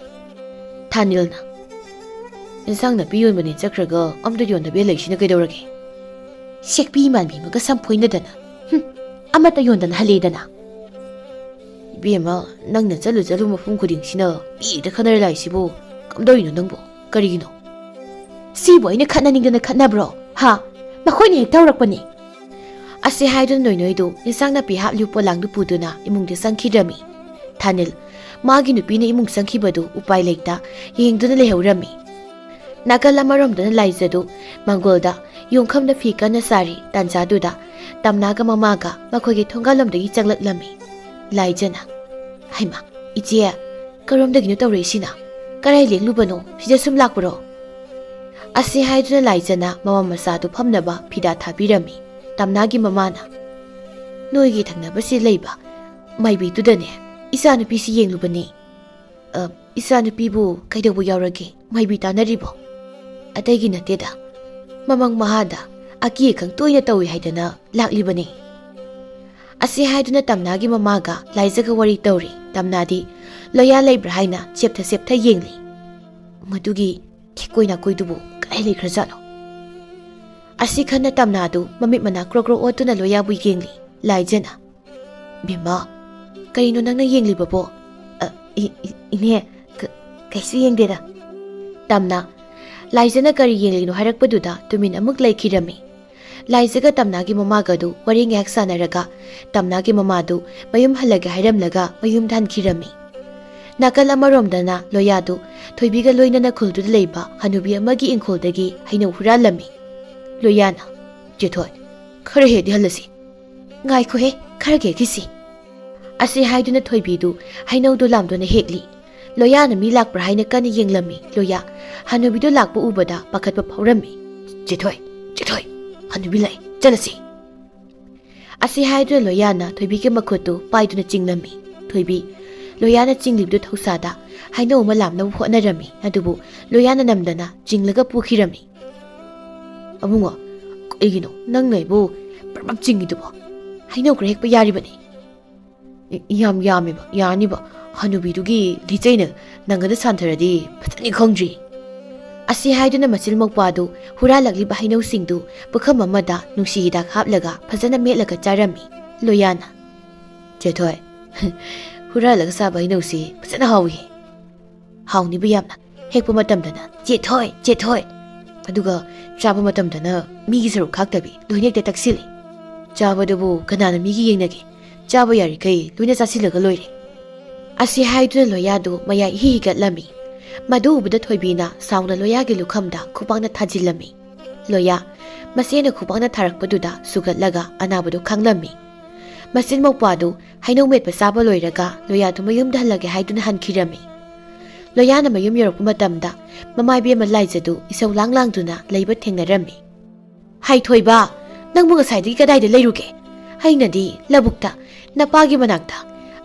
ꯊꯥꯅꯤꯜꯅ, "ꯏꯟꯁꯥꯡ ꯅꯥꯄꯤ ꯌꯣꯟꯕꯅꯦ ꯆꯠꯈ꯭ꯔꯒ ꯑꯝꯇ ꯌꯣꯟꯗꯕꯤ ꯂꯩꯁꯤꯅ ꯀꯩꯗꯧꯔꯒꯦ? ꯁꯦꯛꯄꯤ ꯃꯥꯟꯕꯤ ꯑꯃꯒ ꯁꯝꯐꯣꯏꯅꯗꯅ, ꯍꯨꯝ, ꯑꯃꯠꯇ ꯌꯣꯟꯗꯅ ꯍꯜꯂꯦꯗꯅ!" "ꯏꯕꯦꯝꯃ, ꯅꯪꯅ ꯆꯠꯂꯨ ꯆꯠꯂꯨ ꯃꯐꯝ ꯈꯨꯗꯤꯡꯁꯤꯅ ꯃꯤ ꯍꯦꯛꯇ ꯈꯠꯅꯔ ꯂꯥꯛꯏꯁꯤꯕꯨ ꯀꯝꯗꯧꯔꯤꯅꯣ ꯅꯪꯕꯨ? ꯀꯔꯤꯒꯤꯅꯣ?" "ꯁꯤꯕꯨ ꯑꯩꯅ ꯈꯠꯅꯅꯤꯡꯗꯅ ꯈꯠꯅꯕ꯭ꯔꯣ? ꯍꯥ? ꯃꯈꯣꯏꯅ ꯍꯦꯛꯇ ꯍꯧꯔꯛꯄꯅꯤ꯫" ꯑꯁꯤ ꯍꯥꯏꯗꯨꯅ ꯅꯣꯏꯅꯣꯏꯗꯨ ꯏꯟꯁꯥꯡ ꯅꯥꯄꯤ ꯍꯥꯞꯂꯤꯕ ꯄꯣꯂꯥꯡꯗꯨ ꯄꯨꯗꯨꯅ ꯏꯃꯨꯡꯗ ꯆꯪꯈꯤꯔꯝꯃꯤ꯫ ꯊꯥꯅꯤꯜ, ꯃꯥꯒꯤ ꯅꯨꯄꯤꯅ ꯏꯃꯨꯡ ꯆꯪꯈꯤꯕꯗꯨ ꯎꯄꯥꯏ ꯂꯩꯇ ꯌꯦꯡꯗꯨꯅ ꯂꯩꯍꯧꯔꯝꯃꯤ꯫ ꯅꯥꯀꯜ ꯑꯃꯔꯣꯝꯗꯅ ꯂꯥꯏꯖꯗꯨ ꯃꯪꯒꯣꯜꯗ ꯌꯣꯡꯈꯝꯗ ꯐꯤ ꯀꯟꯅ ꯁꯥꯔꯤ꯫ ꯇꯥꯟꯖꯥꯗꯨꯗ ꯇꯝꯅꯥꯒ ꯃꯃꯥꯒ ꯃꯈꯣꯏꯒꯤ ꯊꯣꯡꯒꯥꯜꯂꯣꯝꯗꯒꯤ ꯆꯪꯂꯛꯂꯝꯃꯤ꯫ ꯂꯥꯏꯖꯅ, "ꯍꯩꯃꯥ, ꯏꯆꯦ, ꯀꯔꯣꯝꯗꯒꯤꯅꯣ ꯇꯧꯔꯛꯏꯁꯤꯅ? ꯀꯔꯥꯏ ꯂꯦꯡꯂꯨꯕꯅꯣ? ꯁꯤꯗ ꯁꯨꯝ ꯂꯥꯛꯄꯔꯣ?" ꯑꯁꯤ ꯍꯥꯏꯗꯨꯅ ꯂꯥꯏꯖꯅ ꯃꯃꯥ ꯃꯆꯥꯗꯨ ꯐꯝꯅꯕ ꯐꯤꯗꯥ ꯊꯥꯕꯤꯔꯝꯃꯤ꯫ ꯇꯝꯅꯥꯒꯤ ꯃꯃꯥꯅ, "ꯅꯣꯏꯒꯤ ꯊꯪꯅꯕꯁꯤ ꯂꯩꯕ ꯃꯥꯏꯕꯤꯗꯨꯗꯅꯦ ꯏꯆꯥꯅꯨꯄꯤꯁꯤ ꯌꯦꯡꯂꯨꯕꯅꯤ꯫ ꯑ, ꯏꯆꯥꯅꯨꯄꯤꯕꯨ ꯀꯩꯗꯧꯕ ꯌꯥꯎꯔꯒꯦ? ꯃꯥꯏꯕꯤ ꯇꯥꯅꯔꯤꯕꯣ?" "ꯑꯇꯩꯒꯤ ꯅꯠꯇꯦꯗ, ꯃꯃꯪ ꯃꯍꯥꯗ ꯑꯀꯤ ꯑꯈꯪ ꯇꯣꯏꯅ ꯇꯧꯏ ꯍꯥꯏꯗꯅ ꯂꯥꯛꯂꯤꯕꯅꯤ꯫" ꯑꯁꯤ ꯍꯥꯏꯗꯨꯅ ꯇꯝꯅꯥꯒꯤ ꯃꯃꯥꯒ ꯂꯥꯏꯖꯒ ꯋꯥꯔꯤ ꯇꯧꯔꯤ꯫ ꯇꯝꯅꯥꯗꯤ ꯂꯣꯌꯥ ꯂꯩꯕ꯭ꯔꯥ ꯍꯥꯏꯅ ꯆꯦꯞꯊ ꯆꯦꯞꯊ ꯌꯦꯡꯂꯤ꯫ "ꯃꯗꯨꯒꯤ ꯊꯦꯛꯀꯣꯏ ꯅꯥꯀꯣꯏꯗꯨꯕꯨ ꯀꯗꯥꯏ ꯂꯩꯈ꯭ꯔꯖꯥꯠꯅꯣ?" ꯑꯁꯤ ꯈꯟꯅ ꯇꯝꯅꯥꯗꯨ ꯃꯃꯤꯠ ꯃꯅꯥ ꯀ꯭ꯔꯣꯛ ꯀ꯭ꯔꯣꯛ ꯑꯣꯠꯇꯨꯅ ꯂꯣꯌꯥꯕꯨ ꯌꯦꯡꯂꯤ꯫ ꯂꯥꯏꯖꯅ, "ꯕꯦꯝꯃ, ꯀꯔꯤꯅꯣ ꯅꯪꯅ ꯌꯦꯡꯂꯤꯕꯕꯣ?" "ꯑ, ꯏ-, ꯏ-, ꯏꯅꯦ, ꯀ-, ꯀꯩꯁꯨ ꯌꯦꯡꯗꯦꯗ꯫" ꯇꯝꯅꯥ, ꯂꯥꯏꯖꯅ ꯀꯔꯤ ꯌꯦꯡꯂꯤꯅꯣ ꯍꯥꯏꯔꯛꯄꯗꯨꯗ ꯇꯨꯃꯤꯟ ꯑꯃꯨꯛ ꯂꯩꯈꯤꯔꯝꯃꯤ꯫ ꯂꯥꯏꯖꯒ ꯇꯝꯅꯥꯒꯤ ꯃꯃꯥꯒꯗꯨ ꯋꯥꯔꯤ ꯉꯥꯏꯍꯥꯛ ꯁꯥꯟꯅꯔꯒ ꯇꯝꯅꯥꯒꯤ ꯃꯃꯥꯗꯨ ꯃꯌꯨꯝ ꯍꯜꯂꯒꯦ ꯍꯥꯏꯔꯝꯂꯒ ꯃꯌꯨꯝꯗ ꯍꯟꯈꯤꯔꯝꯃꯤ꯫ ꯅꯥꯀꯜ ꯑꯃꯔꯣꯝꯗꯅ ꯂꯣꯌꯥꯗꯨ ꯊꯣꯏꯕꯤꯒ ꯂꯣꯏꯅꯅ ꯈꯨꯜꯗꯨꯗ ꯂꯩꯕ ꯍꯅꯨꯕꯤ ꯑꯃꯒꯤ ꯏꯪꯈꯣꯜꯗꯒꯤ ꯍꯩꯅꯧ ꯍꯨꯔꯥꯜꯂꯝꯃꯤ꯫ ꯂꯣꯌꯥꯅ, "ꯆꯦꯊꯣꯏ, ꯈꯔ ꯍꯦꯛꯗꯤ ꯍꯜꯂꯁꯤ꯫" "ꯉꯥꯏꯈꯣꯍꯦ, ꯈꯔ ꯍꯦꯛꯈꯤꯁꯤ꯫" ꯑꯁꯤ ꯍꯥꯏꯗꯨꯅ ꯊꯣꯏꯕꯤꯗꯨ ꯍꯩꯅꯧꯗꯨ ꯂꯥꯝꯗꯨꯅ ꯍꯦꯛꯂꯤ꯫ ꯂꯣꯌꯥꯅ ꯃꯤ ꯂꯥꯛꯄ꯭ꯔꯥ ꯍꯥꯏꯅ ꯀꯟꯅ ꯌꯦꯡꯂꯝꯃꯤ꯫ ꯂꯣꯌꯥ, ꯍꯅꯨꯕꯤꯗꯨ ꯂꯥꯛꯄ ꯎꯕꯗ ꯄꯥꯈꯠꯄ ꯐꯥꯎꯔꯝꯃꯤ꯫ "ꯆꯦꯊꯣꯏ, ꯆꯦꯊꯣꯏ, ꯍꯅꯨꯕꯤ ꯂꯥꯛꯑꯦ, ꯆꯠꯂꯁꯤ꯫" ꯑꯁꯤ ꯍꯥꯏꯗꯨꯅ ꯂꯣꯌꯥꯅ ꯊꯣꯏꯕꯤꯒꯤ ꯃꯈꯨꯠꯇꯨ ꯄꯥꯏꯗꯨꯅ ꯆꯤꯡꯂꯝꯃꯤ꯫ ꯊꯣꯏꯕꯤ, ꯂꯣꯌꯥꯅ ꯆꯤꯡꯂꯤꯕꯗꯨ ꯊꯧꯁꯥꯗ ꯍꯩꯅꯧ ꯑꯃ ꯂꯥꯝꯅꯕ ꯍꯣꯠꯅꯔꯝꯃꯤ, ꯑꯗꯨꯕꯨ ꯂꯣꯌꯥꯅ ꯅꯝꯗꯅ ꯆꯤꯡꯂꯒ ꯄꯨꯈꯤꯔꯝꯃꯤ꯫ "ꯑꯕꯨꯡꯉꯣ, ꯀꯩꯒꯤꯅꯣ ꯅꯪꯅ ꯑꯩꯕꯨ ꯄ꯭ꯔꯞ ꯄ꯭ꯔꯞ ꯆꯤꯡꯉꯤꯗꯨꯕꯣ? ꯍꯩꯅꯧ ꯈꯔ ꯍꯦꯛꯄ ꯌꯥꯔꯤꯕꯅꯤ꯫" "ꯏ-, ꯌꯥꯝ ꯌꯥꯝꯃꯦꯕ, ꯌꯥꯅꯤꯕ꯫ ꯍꯅꯨꯕꯤꯗꯨꯒꯤ ꯂꯤꯆꯩꯅ ꯅꯪꯒꯗ ꯁꯥꯟꯊꯔꯗꯤ ꯐꯖꯅꯤ ꯈꯪꯗ꯭ꯔꯤ꯫" ꯑꯁꯤ ꯍꯥꯏꯗꯨꯅ ꯃꯆꯤꯜ ꯃꯧꯄ꯭ꯋꯥꯗꯨ ꯍꯨꯔꯥꯜꯂꯛꯂꯤꯕ ꯍꯩꯅꯧꯁꯤꯡꯗꯨ ꯄꯨꯈꯝ ꯑꯃꯗ ꯅꯨꯡꯁꯤ ꯍꯤꯗꯥꯛ ꯍꯥꯞꯂꯒ ꯐꯖꯅ ꯃꯦꯠꯂꯒ ꯆꯥꯔꯝꯃꯤ꯫ ꯂꯣꯌꯥꯅ, "ꯆꯦꯊꯣꯏ, ꯍꯨꯔꯥꯜꯂꯒ ꯆꯥꯕ ꯍꯩꯅꯧꯁꯤ ꯐꯖꯅ ꯍꯥꯎꯏ꯫" "ꯍꯥꯎꯅꯤꯕ ꯌꯥꯝꯅ꯫ ꯍꯦꯛꯄ ꯃꯇꯝꯗꯅ 'ꯆꯦꯊꯣꯏ, ꯆꯦꯊꯣꯏ', ꯑꯗꯨꯒ ꯆꯥꯕ ꯃꯇꯝꯗꯅ ꯃꯤꯒꯤ ꯁꯔꯨꯛ ꯈꯥꯛꯇꯕꯤ ꯂꯣꯏꯅ ꯍꯦꯛꯇ ꯇꯛꯁꯤꯜꯂꯤ꯫" "ꯆꯥꯕꯗꯨꯕꯨ ꯀꯅꯥꯅ ꯃꯤꯒꯤ ꯌꯦꯡꯅꯒꯦ? ꯆꯥꯕ ꯌꯥꯔꯤꯈꯩ ꯂꯣꯏꯅ ꯆꯥꯁꯤꯜꯂꯒ ꯂꯣꯏꯔꯦ"꯫ ꯑꯁꯤ ꯍꯥꯏꯗꯨꯅ ꯂꯣꯌꯥꯗꯨ ꯃꯌꯥꯏ ꯏꯍꯤ ꯍꯤꯒꯠꯂꯝꯃꯤ꯫ ꯃꯗꯨ ꯎꯕꯗ ꯊꯣꯏꯕꯤꯅ ꯁꯥꯎꯅ ꯂꯣꯌꯥꯒꯤ ꯂꯨꯈꯝꯗ ꯈꯨꯕꯥꯛꯅ ꯊꯥꯖꯤꯜꯂꯝꯃꯤ꯫ ꯂꯣꯌꯥ, ꯃꯆꯦꯅ ꯈꯨꯕꯥꯛꯅ ꯊꯥꯔꯛꯄꯗꯨꯗ ꯁꯨꯒꯠꯂꯒ ꯑꯅꯥꯕꯗꯨ ꯈꯥꯡꯂꯝꯃꯤ꯫ ꯃꯆꯤꯟ ꯃꯧꯄ꯭ꯋꯥꯗꯨ ꯍꯩꯅꯧ ꯃꯦꯠꯄ ꯆꯥꯕ ꯂꯣꯏꯔꯒ ꯂꯣꯌꯥꯗꯨ ꯃꯌꯨꯝꯗ ꯍꯜꯂꯒꯦ ꯍꯥꯏꯗꯨꯅ ꯍꯟꯈꯤꯔꯝꯃꯤ꯫ ꯂꯣꯌꯥꯅ ꯃꯌꯨꯝ ꯌꯧꯔꯛꯄ ꯃꯇꯝꯗ ꯃꯃꯥ ꯏꯕꯦꯝꯃ ꯂꯥꯏꯖꯗꯨ ꯏꯁꯧ ꯂꯥꯡ ꯂꯥꯡꯗꯨꯅ ꯂꯩꯕ ꯊꯦꯡꯅꯔꯝꯃꯤ꯫ "ꯍꯩ ꯊꯣꯏꯕ, ꯅꯪꯕꯨ ꯉꯁꯥꯏꯗꯒꯤ ꯀꯗꯥꯏꯗ ꯂꯩꯔꯨꯒꯦ? ꯑꯩꯅꯗꯤ ꯂꯧꯕꯨꯛꯇ ꯅꯄꯥꯒꯤ ꯃꯅꯥꯛꯇ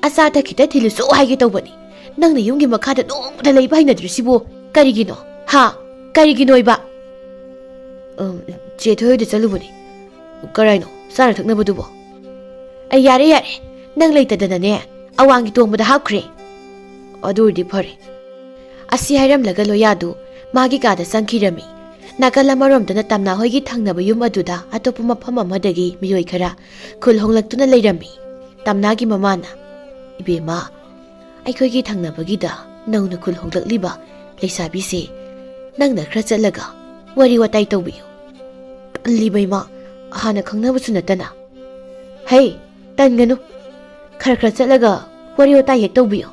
ꯑꯆꯥ ꯑꯊꯛ ꯈꯤꯇ ꯊꯤꯜꯂꯨꯆꯣ ꯍꯥꯏꯒꯦ ꯇꯧꯕꯅꯤ꯫ ꯅꯪꯅ ꯌꯨꯝꯒꯤ ꯃꯈꯥꯗ ꯅꯣꯡꯃꯇ ꯂꯩꯕ ꯍꯩꯅꯗ꯭ꯔꯤꯁꯤꯕꯨ ꯀꯔꯤꯒꯤꯅꯣ? ꯍꯥ? ꯀꯔꯤꯒꯤꯅꯣꯏꯕ?" "ꯎꯝ, ꯆꯦ ꯊꯣꯏ ꯍꯣꯏꯗ ꯆꯠꯂꯨꯕꯅꯤ"꯫ "ꯀꯔꯥꯏꯅꯣ ꯆꯥꯅ ꯊꯛꯅꯕꯗꯨꯕꯣ?" "ꯑꯩ, ꯌꯥꯔꯦ, ꯌꯥꯔꯦ, ꯅꯪ ꯂꯩꯇꯗꯅꯅꯦ ꯑꯋꯥꯡꯒꯤ ꯇꯣꯡꯕꯗ ꯍꯥꯞꯈ꯭ꯔꯦ"꯫ "ꯑꯗꯨ ꯑꯣꯏꯔꯗꯤ ꯐꯔꯦ"꯫ ꯑꯁꯤ ꯍꯥꯏꯔꯝꯂꯒ ꯂꯣꯌꯥꯗꯨ ꯃꯥꯒꯤ ꯀꯥꯗ ꯆꯪꯈꯤꯔꯝꯃꯤ꯫ ꯅꯥꯀꯜ ꯑꯃꯔꯣꯝꯗꯅ ꯇꯝꯅꯥ ꯍꯣꯏꯒꯤ ꯊꯪꯅꯕ ꯌꯨꯝ ꯑꯗꯨꯗ ꯑꯇꯣꯞꯄ ꯃꯐꯝ ꯑꯃꯗꯒꯤ ꯃꯤꯑꯣꯏ ꯈꯔ ꯈꯨꯜ ꯍꯣꯡꯂꯛꯇꯨꯅ ꯂꯩꯔꯝꯃꯤ꯫ ꯇꯝꯅꯥꯒꯤ ꯃꯃꯥꯅ, "ꯏꯕꯦꯝꯃ, ꯑꯩꯈꯣꯏꯒꯤ ꯊꯪꯅꯕꯒꯤꯗ ꯅꯧꯅ ꯈꯨꯜ ꯍꯣꯡꯂꯛꯂꯤꯕ ꯂꯩꯁꯥꯕꯤꯁꯦ ꯅꯪꯅ ꯈꯔ ꯆꯠꯂꯒ ꯋꯥꯔꯤ ꯋꯥꯇꯥꯏ ꯇꯧꯕꯤꯌꯨ"꯫ "ꯇꯜꯂꯤꯕ ꯏꯃꯥ, ꯍꯥꯟꯅ ꯈꯪꯅꯕꯁꯨ ꯅꯠꯇꯅ"꯫ "ꯍꯩ, ꯇꯟꯒꯅꯨ, ꯈꯔ ꯈꯔ ꯆꯠꯂꯒ ꯋꯥꯔꯤ ꯋꯥꯇꯥꯏ ꯍꯦꯛ ꯇꯧꯕꯤꯌꯨ"꯫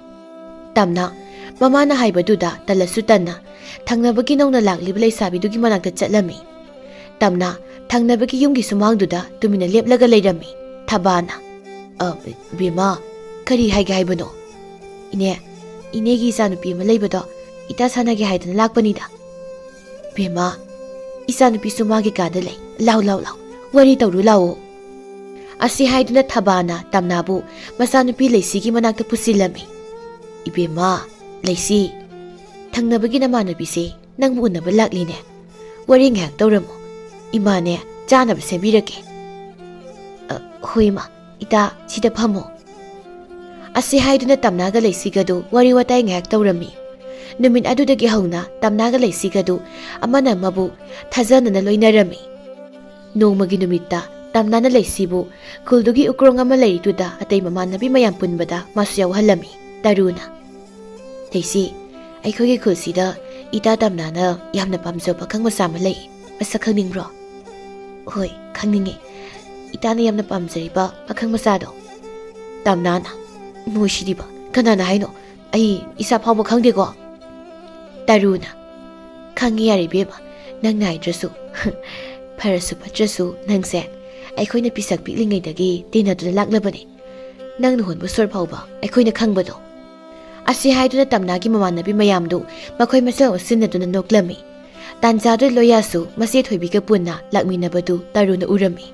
ꯇꯝꯅ ꯃꯃꯥꯅ ꯍꯥꯏꯕꯗꯨꯗ ꯇꯜꯂꯁꯨ ꯇꯟꯅ ꯊꯪꯅꯕꯒꯤ ꯅꯧꯅ ꯂꯥꯛꯂꯤꯕ ꯂꯩꯁꯥꯕꯤꯗꯨꯒꯤ ꯃꯅꯥꯛꯇ ꯆꯠꯂꯝꯃꯤ꯫ ꯇꯝꯅ ꯊꯪꯅꯕꯒꯤ ꯌꯨꯝꯒꯤ ꯁꯨꯃꯥꯡꯗꯨꯗ ꯇꯨꯃꯤꯟꯅ ꯂꯦꯞꯂꯒ ꯂꯩꯔꯝꯃꯤ꯫ ꯊꯕꯥꯅ, "ꯑ, ꯕꯦꯝꯃ, ꯀꯔꯤ ꯍꯥꯏꯒꯦ ꯍꯥꯏꯕꯅꯣ?" "ꯏꯅꯦ, ꯏꯅꯦꯒꯤ ꯏꯆꯥꯅꯨꯄꯤ ꯑꯃ ꯂꯩꯕꯗꯣ ꯏꯇꯥ ꯁꯥꯟꯅꯒꯦ ꯍꯥꯏꯗꯅ ꯂꯥꯛꯄꯅꯤꯗ"꯫ "ꯕꯦꯝꯃ, ꯏꯆꯥꯅꯨꯄꯤꯁꯨ ꯃꯥꯒꯤ ꯀꯥꯗ ꯂꯩ꯫ ꯂꯥꯎ, ꯂꯥꯎ, ꯂꯥꯎ, ꯋꯥꯔꯤ ꯇꯧꯔꯨ ꯂꯥꯎꯑꯣ"꯫ ꯑꯁꯤ ꯍꯥꯏꯗꯨꯅ ꯊꯕꯥꯅ ꯇꯝꯅꯥꯕꯨ ꯃꯆꯥꯅꯨꯄꯤ ꯂꯩꯁꯤꯒꯤ ꯃꯅꯥꯛꯇ ꯄꯨꯁꯤꯜꯂꯝꯃꯤ꯫ "ꯏꯕꯦꯝꯃ, ꯂꯩꯁꯤ, ꯊꯪꯅꯕꯒꯤ ꯅꯃꯥꯟꯅꯕꯤꯁꯦ ꯅꯪꯕꯨ ꯎꯅꯕ ꯂꯥꯛꯂꯤꯅꯦ꯫ ꯋꯥꯔꯤ ꯉꯥꯏꯍꯥꯛ ꯇꯧꯔꯝꯃꯨ꯫ ꯏꯃꯥꯅꯦ ꯆꯥꯅꯕ ꯁꯦꯝꯕꯤꯔꯛꯀꯦ"꯫ "ꯑ, ꯍꯣꯏ ꯏꯃꯥ, ꯏꯇꯥ, ꯁꯤꯗ ꯐꯝꯃꯣ"꯫ ꯑꯁꯤ ꯍꯥꯏꯗꯨꯅ ꯇꯝꯅꯥꯒ ꯂꯩꯁꯤꯒꯗꯨ ꯋꯥꯔꯤ ꯋꯥꯇꯥꯏ ꯉꯥꯏꯍꯥꯛ ꯇꯧꯔꯝꯃꯤ꯫ ꯅꯨꯃꯤꯠ ꯑꯗꯨꯗꯒꯤ ꯍꯧꯅ ꯇꯝꯅꯥꯒ ꯂꯩꯁꯤꯒꯗꯨ ꯑꯃꯅ ꯑꯃꯕꯨ ꯊꯥꯖꯅꯅ ꯂꯣꯏꯅꯔꯝꯃꯤ꯫ ꯅꯣꯡꯃꯒꯤ ꯅꯨꯃꯤꯠꯇ ꯇꯝꯅꯥꯅ ꯂꯩꯁꯤꯕꯨ ꯈꯨꯜꯗꯨꯒꯤ ꯎꯀ꯭ꯔꯣꯡ ꯑꯃ ꯂꯩꯔꯤꯗꯨꯗ ꯑꯇꯩ ꯃꯃꯥꯟꯅꯕꯤ ꯃꯌꯥꯝ ꯄꯨꯟꯕꯗ ꯃꯥꯁꯨ ꯌꯥꯎꯍꯜꯂꯝꯃꯤ꯫ ꯇꯔꯨꯅ, "ꯂꯩꯁꯤ, ꯑꯩꯈꯣꯏꯒꯤ ꯈꯨꯜꯁꯤꯗ ꯏꯇꯥ ꯇꯝꯅꯥꯅ ꯌꯥꯝꯅ ꯄꯥꯝꯖꯕ ꯄꯥꯈꯪ ꯃꯆꯥ ꯑꯃ ꯂꯩ꯫ ꯃꯁꯛ ꯈꯪꯅꯤꯡꯕ꯭ꯔꯣ?" "ꯍꯣꯏ, ꯈꯪꯅꯤꯡꯉꯤ"꯫ ꯏꯇꯥꯅ ꯌꯥꯝꯅ ꯄꯥꯝꯖꯔꯤꯕ ꯄꯥꯈꯪ ꯃꯆꯥꯗꯣ꯫ ꯇꯝꯅꯥꯅ, "ꯅꯣꯏꯁꯤꯗꯤꯕ, ꯀꯅꯥꯅ ꯍꯥꯏꯅꯣ? ꯑꯩ ꯏꯁꯥ ꯐꯥꯎꯕ ꯈꯪꯗꯦꯀꯣ"꯫ ꯇꯔꯨꯅ, "ꯈꯪꯉꯤ ꯌꯥꯔꯦ ꯏꯕꯦꯝꯃ, ꯅꯪꯅ ꯍꯥꯏꯗ꯭ꯔꯁꯨ꯫ ꯐꯔꯁꯨ ꯐꯠꯇ꯭ꯔꯁꯨ ꯅꯪꯁꯦ ꯑꯩꯈꯣꯏꯅ ꯄꯤꯁꯛ ꯄꯤꯛꯂꯤꯉꯩꯗꯒꯤ ꯇꯤꯟꯅꯗꯨꯅ ꯂꯥꯛꯂꯕꯅꯦ꯫ ꯅꯪ ꯂꯨꯍꯣꯡꯕ ꯁꯣꯔ ꯐꯥꯎꯕ ꯑꯩꯈꯣꯏꯅ ꯈꯪꯕꯗꯣ"꯫ ꯑꯁꯤ ꯍꯥꯏꯗꯨꯅ ꯇꯝꯅꯥꯒꯤ ꯃꯃꯥꯟꯅꯕꯤ ꯃꯌꯥꯝꯗꯨ ꯃꯈꯣꯏ ꯃꯁꯦꯜ ꯑꯣꯟꯁꯤꯟꯅꯗꯨꯅ ꯅꯣꯛꯂꯝꯃꯤ꯫ ꯇꯥꯟꯖꯥꯗꯨ ꯂꯣꯌꯥꯁꯨ ꯃꯆꯦ ꯊꯣꯏꯕꯤꯒ ꯄꯨꯟꯅ ꯂꯥꯛꯃꯤꯟꯅꯕꯗꯨ ꯇꯔꯨꯅ ꯎꯔꯝꯃꯤ꯫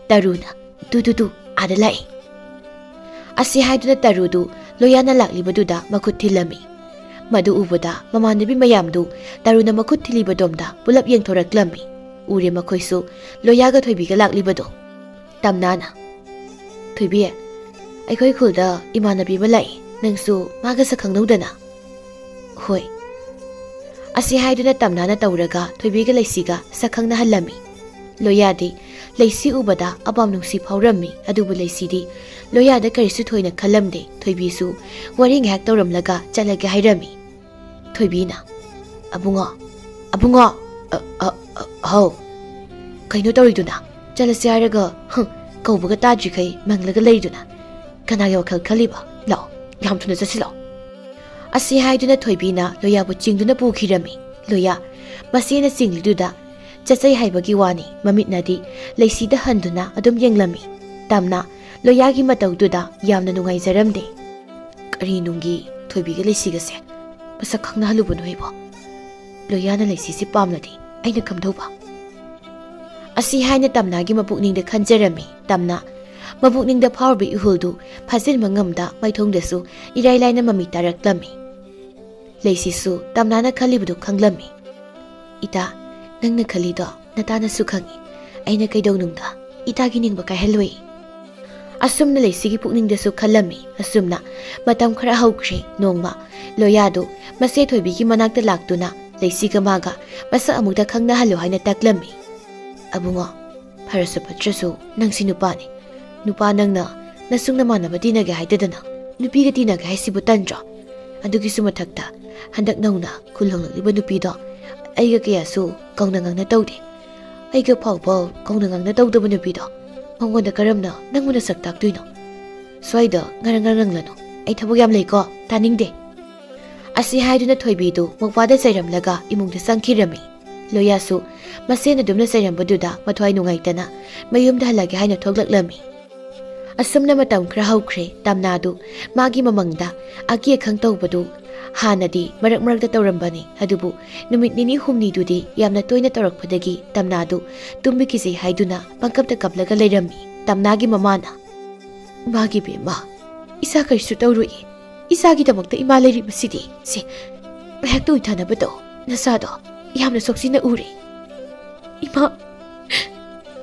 ꯇꯔꯨꯅ, "ꯇꯨ, ꯇꯨ, ꯇꯨ, ꯑꯥꯗ ꯂꯥꯛꯏ"꯫ ꯑꯁꯤ ꯍꯥꯏꯗꯨꯅ ꯇꯔꯨꯗꯨ ꯂꯣꯌꯥꯅ ꯂꯥꯛꯂꯤꯕꯗꯨꯗ ꯃꯈꯨꯠ ꯊꯤꯜꯂꯝꯃꯤ꯫ ꯃꯗꯨ ꯎꯕꯗ ꯃꯃꯥꯟꯅꯕꯤ ꯃꯌꯥꯝꯗꯨ ꯇꯔꯨꯅ ꯃꯈꯨꯠ ꯊꯤꯜꯂꯤꯕꯗꯣꯝꯗ ꯄꯨꯂꯞ ꯌꯦꯡꯊꯣꯔꯛꯂꯝꯃꯤ꯫ ꯎꯔꯦ ꯃꯈꯣꯏꯁꯨ ꯂꯣꯌꯥꯒ ꯊꯣꯏꯕꯤꯒ ꯂꯥꯛꯂꯤꯕꯗꯣ꯫ ꯇꯝꯅꯥꯅ, "ꯊꯣꯏꯕꯤ, ꯑꯩꯈꯣꯏ ꯈꯨꯜꯗ ꯏꯃꯥꯟꯅꯕꯤ ꯑꯃ ꯂꯥꯛꯏ, ꯅꯪꯁꯨ ꯃꯥꯒ ꯁꯛ ꯈꯪꯅꯧꯗꯅ"꯫ "ꯍꯣꯏ"꯫ ꯑꯁꯤ ꯍꯥꯏꯗꯨꯅ ꯇꯝꯅꯥꯅ ꯇꯧꯔꯒ ꯊꯣꯏꯕꯤꯒ ꯂꯩꯁꯤꯒ ꯁꯛ ꯈꯪꯅꯍꯜꯂꯝꯃꯤ꯫ ꯂꯣꯌꯥꯗꯤ ꯂꯩꯁꯤ ꯎꯕꯗ ꯑꯄꯥꯝ ꯅꯨꯡꯁꯤ ꯐꯥꯎꯔꯝꯃꯤ, ꯑꯗꯨꯕꯨ ꯂꯩꯁꯤꯗꯤ ꯂꯣꯌꯥꯗ ꯀꯔꯤꯁꯨ ꯊꯣꯏꯅ ꯈꯜꯂꯝꯗꯦ꯫ ꯊꯣꯏꯕꯤꯁꯨ ꯋꯥꯔꯤ ꯉꯥꯏꯍꯥꯛ ꯇꯧꯔꯝꯂꯒ ꯆꯠꯂꯒꯦ ꯍꯥꯏꯔꯝꯃꯤ꯫ ꯊꯣꯏꯕꯤꯅ, "ꯑꯕꯨꯡꯉꯣ, ꯑꯕꯨꯡꯉꯣ, ꯑ, ꯑ, ꯑ, ꯍꯥꯎ꯫ ꯀꯩꯅꯣ ꯇꯧꯔꯤꯗꯨꯅ? ꯆꯠꯂꯁꯤ ꯍꯥꯏꯔꯒ, ꯍꯪ, ꯀꯧꯕꯒ ꯇꯥꯗ꯭ꯔꯤꯈꯩ ꯃꯪꯂꯒ ꯂꯩꯔꯤꯗꯨꯅ? ꯀꯅꯥꯒꯤ ꯋꯥꯈꯜ ꯈꯜꯂꯤꯕ? ꯂꯥꯛꯑꯣ, ꯌꯥꯝ ꯊꯨꯅ ꯆꯠꯁꯤ ꯂꯥꯛꯑꯣ"꯫ ꯑꯁꯤ ꯍꯥꯏꯗꯨꯅ ꯊꯣꯏꯕꯤꯅ ꯂꯣꯌꯥꯕꯨ ꯆꯤꯡꯗꯨꯅ ꯄꯨꯈꯤꯔꯝꯃꯤ꯫ ꯂꯣꯌꯥ ꯃꯆꯦꯅ ꯆꯤꯡꯂꯤꯗꯨꯗ ꯆꯠꯆꯩ ꯍꯥꯏꯕꯒꯤ ꯋꯥꯅꯤ, ꯃꯃꯤꯠꯅꯗꯤ ꯂꯩꯁꯤꯗ ꯍꯟꯗꯨꯅ ꯑꯗꯨꯝ ꯌꯦꯡꯂꯝꯃꯤ꯫ ꯇꯝꯅ ꯂꯣꯌꯥꯒꯤ ꯃꯇꯧꯗꯨꯗ ꯌꯥꯝꯅ ꯅꯨꯡꯉꯥꯏꯖꯔꯝꯗꯦ꯫ ꯀꯔꯤ ꯅꯨꯡꯒꯤ ꯊꯣꯏꯕꯤꯒ ꯂꯩꯁꯤꯒꯁꯦ ꯃꯁꯛ ꯈꯪꯅꯍꯜꯂꯨꯕꯅꯣ ꯑꯩꯕꯣ? ꯂꯣꯌꯥꯅ ꯂꯩꯁꯤꯁꯤ ꯄꯥꯝꯂꯗꯤ ꯑꯩꯅ ꯀꯝꯗꯧꯕ? ꯑꯁꯤ ꯍꯥꯏꯅ ꯇꯝꯅꯥꯒꯤ ꯃꯄꯨꯛꯅꯤꯡꯗ ꯈꯟꯖꯔꯝꯃꯤ꯫ ꯇꯝꯅꯥ ꯃꯄꯨꯛꯅꯤꯡꯗ ꯐꯥꯎꯔꯤꯕ ꯏꯍꯨꯜꯗꯨ ꯐꯥꯖꯤꯟꯕ ꯉꯝꯗ ꯃꯥꯏꯊꯣꯡꯗꯁꯨ ꯏꯔꯥꯏ ꯂꯥꯏꯅ ꯃꯃꯤ ꯇꯥꯔꯛꯂꯝꯃꯤ꯫ ꯂꯩꯁꯤꯁꯨ ꯇꯝꯅꯥꯅ ꯈꯜꯂꯤꯕꯗꯨ ꯈꯪꯂꯝꯃꯤ꯫ "ꯏꯇꯥ, ꯅꯪꯅ ꯈꯜꯂꯤꯗꯣ ꯅꯇꯥꯅꯁꯨ ꯈꯪꯏ꯫ ꯑꯩꯅ ꯀꯩꯗꯧꯅꯨꯡꯗ ꯏꯇꯥꯒꯤ ꯅꯤꯡꯕ ꯀꯥꯏꯍꯜꯂꯣꯏ"꯫ ꯑꯁꯨꯝꯅ ꯂꯩꯁꯤꯒꯤ ꯄꯨꯛꯅꯤꯡꯗꯁꯨ ꯈꯜꯂꯝꯃꯤ꯫ ꯑꯁꯨꯝꯅ ꯃꯇꯝ ꯈꯔ ꯍꯧꯈ꯭ꯔꯦ꯫ ꯅꯣꯡꯃ ꯂꯣꯌꯥꯗꯨ ꯃꯆꯦ ꯊꯣꯏꯕꯤꯒꯤ ꯃꯅꯥꯛꯇ ꯂꯥꯛꯇꯨꯅ ꯂꯩꯁꯤꯒ ꯃꯥꯒ ꯃꯁꯛ ꯑꯃꯨꯛꯇ ꯈꯪꯅꯍꯜꯂꯨ ꯍꯥꯏꯅ ꯇꯛꯂꯝꯃꯤ꯫ "ꯑꯕꯨꯡꯉꯣ, ꯐꯔꯁꯨ ꯐꯠꯇ꯭ꯔꯁꯨ ꯅꯪꯁꯤ ꯅꯨꯄꯥꯅꯤ꯫ ꯅꯨꯄꯥ ꯅꯪꯅ ꯅꯁꯨꯡ ꯅꯃꯥꯟꯅꯕ ꯇꯤꯟꯅꯒꯦ ꯍꯥꯏꯗꯗꯅ ꯅꯨꯄꯤꯒ ꯇꯤꯟꯅꯒꯦ ꯍꯥꯏꯁꯤꯕꯨ ꯇꯟꯗ꯭ꯔꯣ? ꯑꯗꯨꯒꯤꯁꯨ ꯃꯊꯛꯇ ꯍꯟꯗꯛ ꯅꯧꯅ ꯈꯨꯜ ꯍꯣꯡꯂꯛꯂꯤꯕ ꯅꯨꯄꯤꯗꯣ ꯑꯩꯒ ꯀꯌꯥꯁꯨ ꯀꯧꯅ ꯉꯥꯡꯅ ꯇꯧꯗꯦ꯫ ꯑꯩꯒ ꯐꯥꯎꯕ ꯀꯧꯅ ꯉꯥꯡꯅ ꯇꯧꯗꯕ ꯅꯨꯄꯤꯗꯣ ꯃꯉꯣꯟꯗ ꯀꯔꯝꯅ ꯅꯪꯕꯨ ꯅꯁꯛ ꯇꯥꯛꯇꯣꯏꯅꯣ? ꯁ꯭ꯋꯥꯏꯗ ꯉꯔꯪ ꯉꯔꯪ ꯂꯪꯂꯅꯨ꯫ ꯑꯩ ꯊꯕꯛ ꯌꯥꯝ ꯂꯩꯀꯣ, ꯇꯥꯅꯤꯡꯗꯦ꯫ ꯑꯁꯤ ꯍꯥꯏꯗꯨꯅ ꯊꯣꯏꯕꯤꯗꯨ ꯃꯧꯄ꯭ꯋꯥꯗ ꯆꯩꯔꯝꯂꯒ ꯏꯃꯨꯡꯗ ꯆꯪꯈꯤꯔꯝꯃꯤ꯫ ꯂꯣꯌꯥꯁꯨ ꯃꯁꯦꯟ ꯑꯗꯨꯝꯅ ꯆꯩꯔꯝꯕꯗꯨꯗ ꯃꯊ꯭ꯋꯥꯏ ꯅꯨꯡꯉꯥꯏꯇꯅ ꯃꯌꯨꯝꯗ ꯍꯜꯂꯒꯦ ꯍꯥꯏꯅ ꯊꯣꯛꯂꯛꯂꯝꯃꯤ꯫ ꯑꯁꯨꯝꯅ ꯃꯇꯝ ꯈꯔ ꯍꯧꯈ꯭ꯔꯦ꯫ ꯇꯝꯅꯥꯗꯨ ꯃꯥꯒꯤ ꯃꯃꯪꯗ ꯑꯀꯤ ꯑꯈꯪ ꯇꯧꯕꯗꯨ ꯍꯥꯟꯅꯗꯤ ꯃꯔꯛ ꯃꯔꯛꯇ ꯇꯧꯔꯝꯕꯅꯤ, ꯑꯗꯨꯕꯨ ꯅꯨꯃꯤꯠ ꯅꯤꯅꯤ ꯍꯨꯝꯅꯤꯗꯨꯗꯤ ꯌꯥꯝꯅ ꯇꯣꯏꯅ ꯇꯧꯔꯛꯄꯗꯒꯤ ꯇꯝꯅꯥꯗꯨ ꯇꯨꯝꯕ ꯀꯤꯖꯩ ꯍꯥꯏꯗꯨꯅ ꯄꯪꯀꯞꯇ ꯀꯞꯂꯒ ꯂꯩꯔꯝꯃꯤ꯫ ꯇꯝꯅꯥꯒꯤ ꯃꯃꯥꯅ, "ꯏꯃꯥꯒꯤ ꯕꯦꯝꯃ, ꯏꯆꯥ ꯀꯔꯤꯁꯨ ꯇꯧꯔꯣꯏꯌꯦ꯫ ꯏꯆꯥꯒꯤꯗꯃꯛꯇ ꯏꯃꯥ ꯂꯩꯔꯤꯕꯁꯤꯗꯤ꯫ ꯁꯦ, ꯉꯥꯏꯍꯥꯛꯇ ꯎꯏꯊꯅꯕ ꯇꯧ꯫ ꯅꯆꯥꯗꯣ ꯌꯥꯝꯅ ꯁꯣꯛꯆꯤꯟꯅ ꯎꯔꯦ꯫ ꯏꯃꯥ,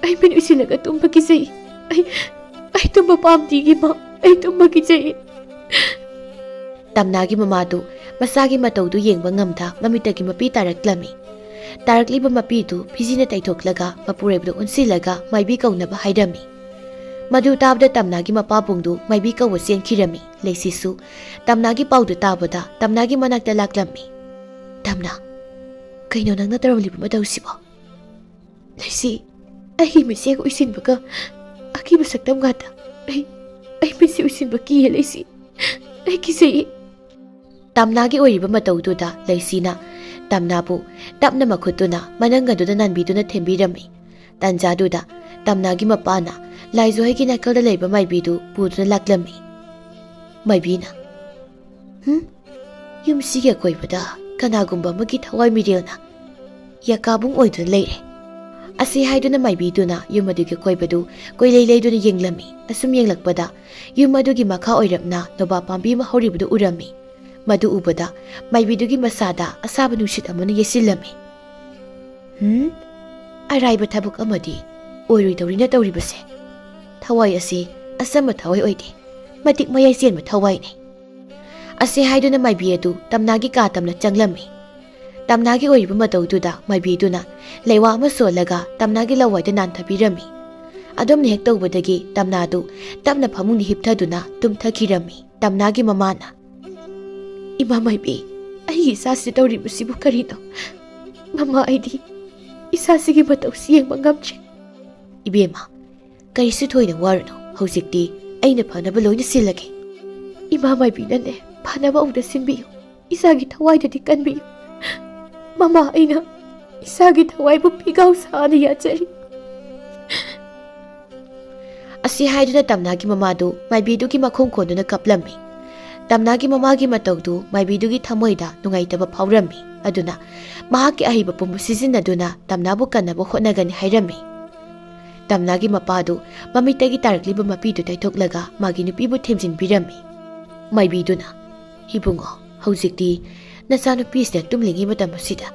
ꯑꯩ ꯃꯤꯠ ꯎꯏꯁꯤꯜꯂꯒ ꯇꯨꯝꯕ ꯀꯤꯖꯩ꯫ ꯑꯩ, ꯑꯩ ꯇꯨꯝꯕ ꯄꯥꯝꯗꯤꯌꯦ, ꯏꯃꯥ꯫ ꯑꯩ ꯇꯨꯝꯕ ꯀꯤꯖꯩ꯫" ꯇꯝꯅꯥꯒꯤ ꯃꯃꯥꯗꯨ ꯃꯆꯥꯒꯤ ꯃꯇꯧꯗꯨ ꯌꯦꯡꯕ ꯉꯝꯗ ꯃꯃꯤꯠꯇꯒꯤ ꯃꯄꯤ ꯇꯥꯔꯛꯂꯝꯃꯤ꯫ ꯇꯥꯔꯛꯂꯤꯕ ꯃꯄꯤꯗꯨ ꯐꯤꯖꯤꯅ ꯇꯩꯊꯣꯛꯂꯒ ꯃꯄꯨꯔꯣꯏꯕꯗ ꯑꯣꯟꯁꯤꯜꯂꯒ ꯃꯥꯏꯕꯤ ꯀꯧꯅꯕ ꯍꯥꯏꯔꯝꯃꯤ꯫ ꯃꯗꯨ ꯇꯥꯕꯗ ꯇꯝꯅꯥꯒꯤ ꯃꯄꯥꯕꯨꯡꯗꯨ ꯃꯥꯏꯕꯤ ꯀꯧꯕ ꯆꯦꯟꯈꯤꯔꯝꯃꯤ꯫ ꯂꯩꯁꯤꯁꯨ ꯇꯝꯅꯥꯒꯤ ꯄꯥꯎꯗꯨ ꯇꯥꯕꯗ ꯇꯝꯅꯥꯒꯤ ꯃꯅꯥꯛꯇ ꯂꯥꯛꯂꯝꯃꯤ꯫ "ꯇꯝꯅꯥ, ꯀꯩꯅꯣ ꯅꯪꯅ ꯇꯧꯔꯝꯂꯤꯕ ꯃꯇꯧꯁꯤꯕꯣ?" "ꯂꯩꯁꯤ, ꯑꯩꯒꯤ ꯃꯤꯠꯁꯦ ꯎꯏꯁꯤꯟꯕꯒ ꯑꯀꯤꯕ ꯁꯛꯇꯝ ꯉꯥꯛꯇ꯫ ꯑꯩ, ꯑꯩ ꯃꯤꯠꯁꯦ ꯎꯏꯁꯤꯟꯕ ꯀꯤꯌꯦ, ꯂꯩꯁꯤ꯫ ꯑꯩ ꯀꯤꯖꯩꯌꯦ꯫" ꯇꯝꯅꯥꯒꯤ ꯑꯣꯏꯔꯤꯕ ꯃꯇꯧꯗꯨꯗ ꯂꯩꯁꯤꯅ ꯇꯝꯅꯥꯕꯨ ꯇꯞꯅ ꯃꯈꯨꯠꯇꯨꯅ ꯃꯅꯪꯒꯟꯗꯨꯗ ꯅꯥꯟꯕꯤꯗꯨꯅ ꯊꯦꯝꯕꯤꯔꯝꯃꯤ꯫ ꯇꯟꯖꯥꯗꯨꯗ ꯇꯝꯅꯥꯒꯤ ꯃꯄꯥꯅ ꯂꯥꯏꯖꯣꯍꯩꯒꯤ ꯅꯥꯀꯜꯗ ꯂꯩꯕ ꯃꯥꯏꯕꯤꯗꯨ ꯄꯨꯗꯨꯅ ꯂꯥꯛꯂꯝꯃꯤ꯫ ꯃꯥꯏꯕꯤꯅ, "ꯍꯨꯝ? ꯌꯨꯝꯁꯤꯒꯤ ꯑꯀꯣꯏꯕꯗ ꯀꯅꯥꯒꯨꯝꯕ ꯑꯃꯒꯤ ꯊꯋꯥꯏ ꯃꯤꯔꯦꯜꯅ ꯌꯥꯀꯥꯕꯨꯡ ꯑꯣꯏꯗꯨꯅ ꯂꯩꯔꯦ꯫" ꯑꯁꯤ ꯍꯥꯏꯗꯨꯅ ꯃꯥꯏꯕꯤꯗꯨꯅ ꯌꯨꯝ ꯑꯗꯨꯒꯤ ꯑꯀꯣꯏꯕꯗꯨ ꯀꯣꯏꯂꯩ ꯂꯩꯗꯨꯅ ꯌꯦꯡꯂꯝꯃꯤ꯫ ꯑꯁꯨꯝ ꯌꯦꯡꯂꯛꯄꯗ ꯌꯨꯝ ꯑꯗꯨꯒꯤ ꯃꯈꯥ ꯑꯣꯏꯔꯞꯅ ꯅꯣꯕꯥꯞ ꯄꯥꯝꯕꯤ ꯑꯃ ꯍꯧꯔꯤꯕꯗꯨ ꯎꯔꯝꯃꯤ꯫ ꯃꯗꯨ ꯎꯕꯗ ꯃꯥꯏꯕꯤꯗꯨꯒꯤ ꯃꯁꯥꯗ ꯑꯁꯥꯕ ꯅꯨꯡꯁꯤꯠ ꯑꯃꯅ ꯌꯩꯁꯤꯜꯂꯝꯃꯤ꯫ "ꯍꯨꯝ? ꯑꯔꯥꯏꯕ ꯊꯕꯛ ꯑꯃꯗꯤ ꯑꯣꯏꯔꯣꯏꯗꯧꯔꯤꯅ ꯇꯧꯔꯤꯕꯁꯦ꯫ ꯊꯋꯥꯏ ꯑꯁꯤ ꯑꯆꯝꯕ ꯊꯋꯥꯏ ꯑꯣꯏꯗꯦ, ꯃꯇꯤꯛ ꯃꯌꯥꯏ ꯆꯦꯟꯕ ꯊꯋꯥꯏꯅꯤ꯫" ꯑꯁꯤ ꯍꯥꯏꯗꯨꯅ ꯃꯥꯏꯕꯤ ꯑꯗꯨ ꯇꯝꯅꯥꯒꯤ ꯀꯥ ꯇꯝꯅ ꯆꯪꯂꯝꯃꯤ꯫ ꯇꯝꯅꯥꯒꯤ ꯑꯣꯏꯔꯤꯕ ꯃꯇꯧꯗꯨꯗ ꯃꯥꯏꯕꯤꯗꯨꯅ ꯂꯩꯋꯥ ꯑꯃ ꯁꯣꯜꯂꯒ ꯇꯝꯅꯥꯒꯤ ꯂꯋꯥꯏꯗ ꯅꯥꯟꯊꯕꯤꯔꯝꯃꯤ꯫ ꯑꯗꯨꯝꯅ ꯍꯦꯛ ꯇꯧꯕꯗꯒꯤ ꯇꯝꯅꯥꯗꯨ ꯇꯞꯅ ꯐꯃꯨꯡꯗ ꯍꯤꯞꯊꯗꯨꯅ ꯇꯨꯝꯊꯈꯤꯔꯝꯃꯤ꯫ ꯇꯝꯅꯥꯒꯤ ꯃꯃꯥꯅ, "ꯏꯃꯥ ꯃꯥꯏꯕꯤ, ꯑꯩꯒꯤ ꯏꯆꯥꯁꯤꯗ ꯇꯧꯔꯤꯕꯁꯤꯕꯨ ꯀꯔꯤꯅꯣ? ꯃꯃꯥ, ꯑꯩꯗꯤ ꯏꯆꯥꯁꯤꯒꯤ ꯃꯇꯧꯁꯤ ꯌꯦꯡꯕ ꯉꯝꯗ꯭ꯔꯦ꯫" "ꯏꯕꯦꯝꯃ, "ꯀꯔꯤꯁꯨ ꯊꯣꯏꯅ ꯋꯥꯔꯨꯅꯨ, ꯍꯧꯖꯤꯛꯇꯤ ꯑꯩꯅ ꯐꯅꯕ ꯂꯣꯏꯅ ꯁꯤꯜꯂꯒꯦ꯫ ꯏꯃꯥ ꯃꯥꯏꯕꯤꯅꯅꯦ ꯐꯅꯕ ꯑꯃꯨꯛꯇ ꯁꯤꯟꯕꯤꯌꯨ, ꯏꯆꯥꯒꯤ ꯊꯋꯥꯏꯗꯗꯤ ꯀꯟꯕꯤꯌꯨ꯫ ꯃꯃꯥ, ꯑꯩꯅ ꯏꯆꯥꯒꯤ ꯊꯋꯥꯏꯕꯨ ꯄꯤꯒꯥꯎ ꯁꯥꯅ ꯌꯥꯖꯔꯤ"꯫ ꯑꯁꯤ ꯍꯥꯏꯗꯨꯅ ꯇꯝꯅꯥꯒꯤ ꯃꯃꯥꯗꯨ ꯃꯥꯏꯕꯤꯗꯨꯒꯤ ꯃꯈꯣꯡ ꯀꯣꯟꯗꯨꯅ ꯀꯞꯂꯝꯃꯤ꯫ ꯇꯝꯅꯥꯒꯤ ꯃꯃꯥꯒꯤ ꯃꯇꯧꯗꯨ ꯃꯥꯏꯕꯤꯗꯨꯒꯤ ꯊꯃꯣꯏꯗ ꯅꯨꯡꯉꯥꯏꯇꯕ ꯐꯥꯎꯔꯝꯃꯤ꯫ ꯑꯗꯨꯅ ꯃꯍꯥꯛꯀꯤ ꯑꯍꯩꯕ ꯄꯨꯝꯕ ꯁꯤꯖꯤꯟꯅꯗꯨꯅ ꯇꯝꯅꯥꯕꯨ ꯀꯟꯅꯕ ꯍꯣꯠꯅꯒꯅꯤ ꯍꯥꯏꯔꯝꯃꯤ꯫ ꯇꯝꯅꯥꯒꯤ ꯃꯄꯥꯗꯨ ꯃꯃꯤꯠꯇꯒꯤ ꯇꯥꯔꯛꯂꯤꯕ ꯃꯄꯤꯗꯨ ꯇꯩꯊꯣꯛꯂꯒ ꯃꯥꯒꯤ ꯅꯨꯄꯤꯕꯨ ꯊꯦꯝꯖꯤꯟꯕꯤꯔꯝꯃꯤ꯫ ꯃꯥꯏꯕꯤꯗꯨꯅ, "ꯏꯕꯨꯡꯉꯣ, ꯍꯧꯖꯤꯛꯇꯤ ꯅꯆꯥꯅꯨꯄꯤꯁꯤꯅ ꯇꯨꯝꯂꯤꯉꯩ ꯃꯇꯝ ꯑꯁꯤꯗ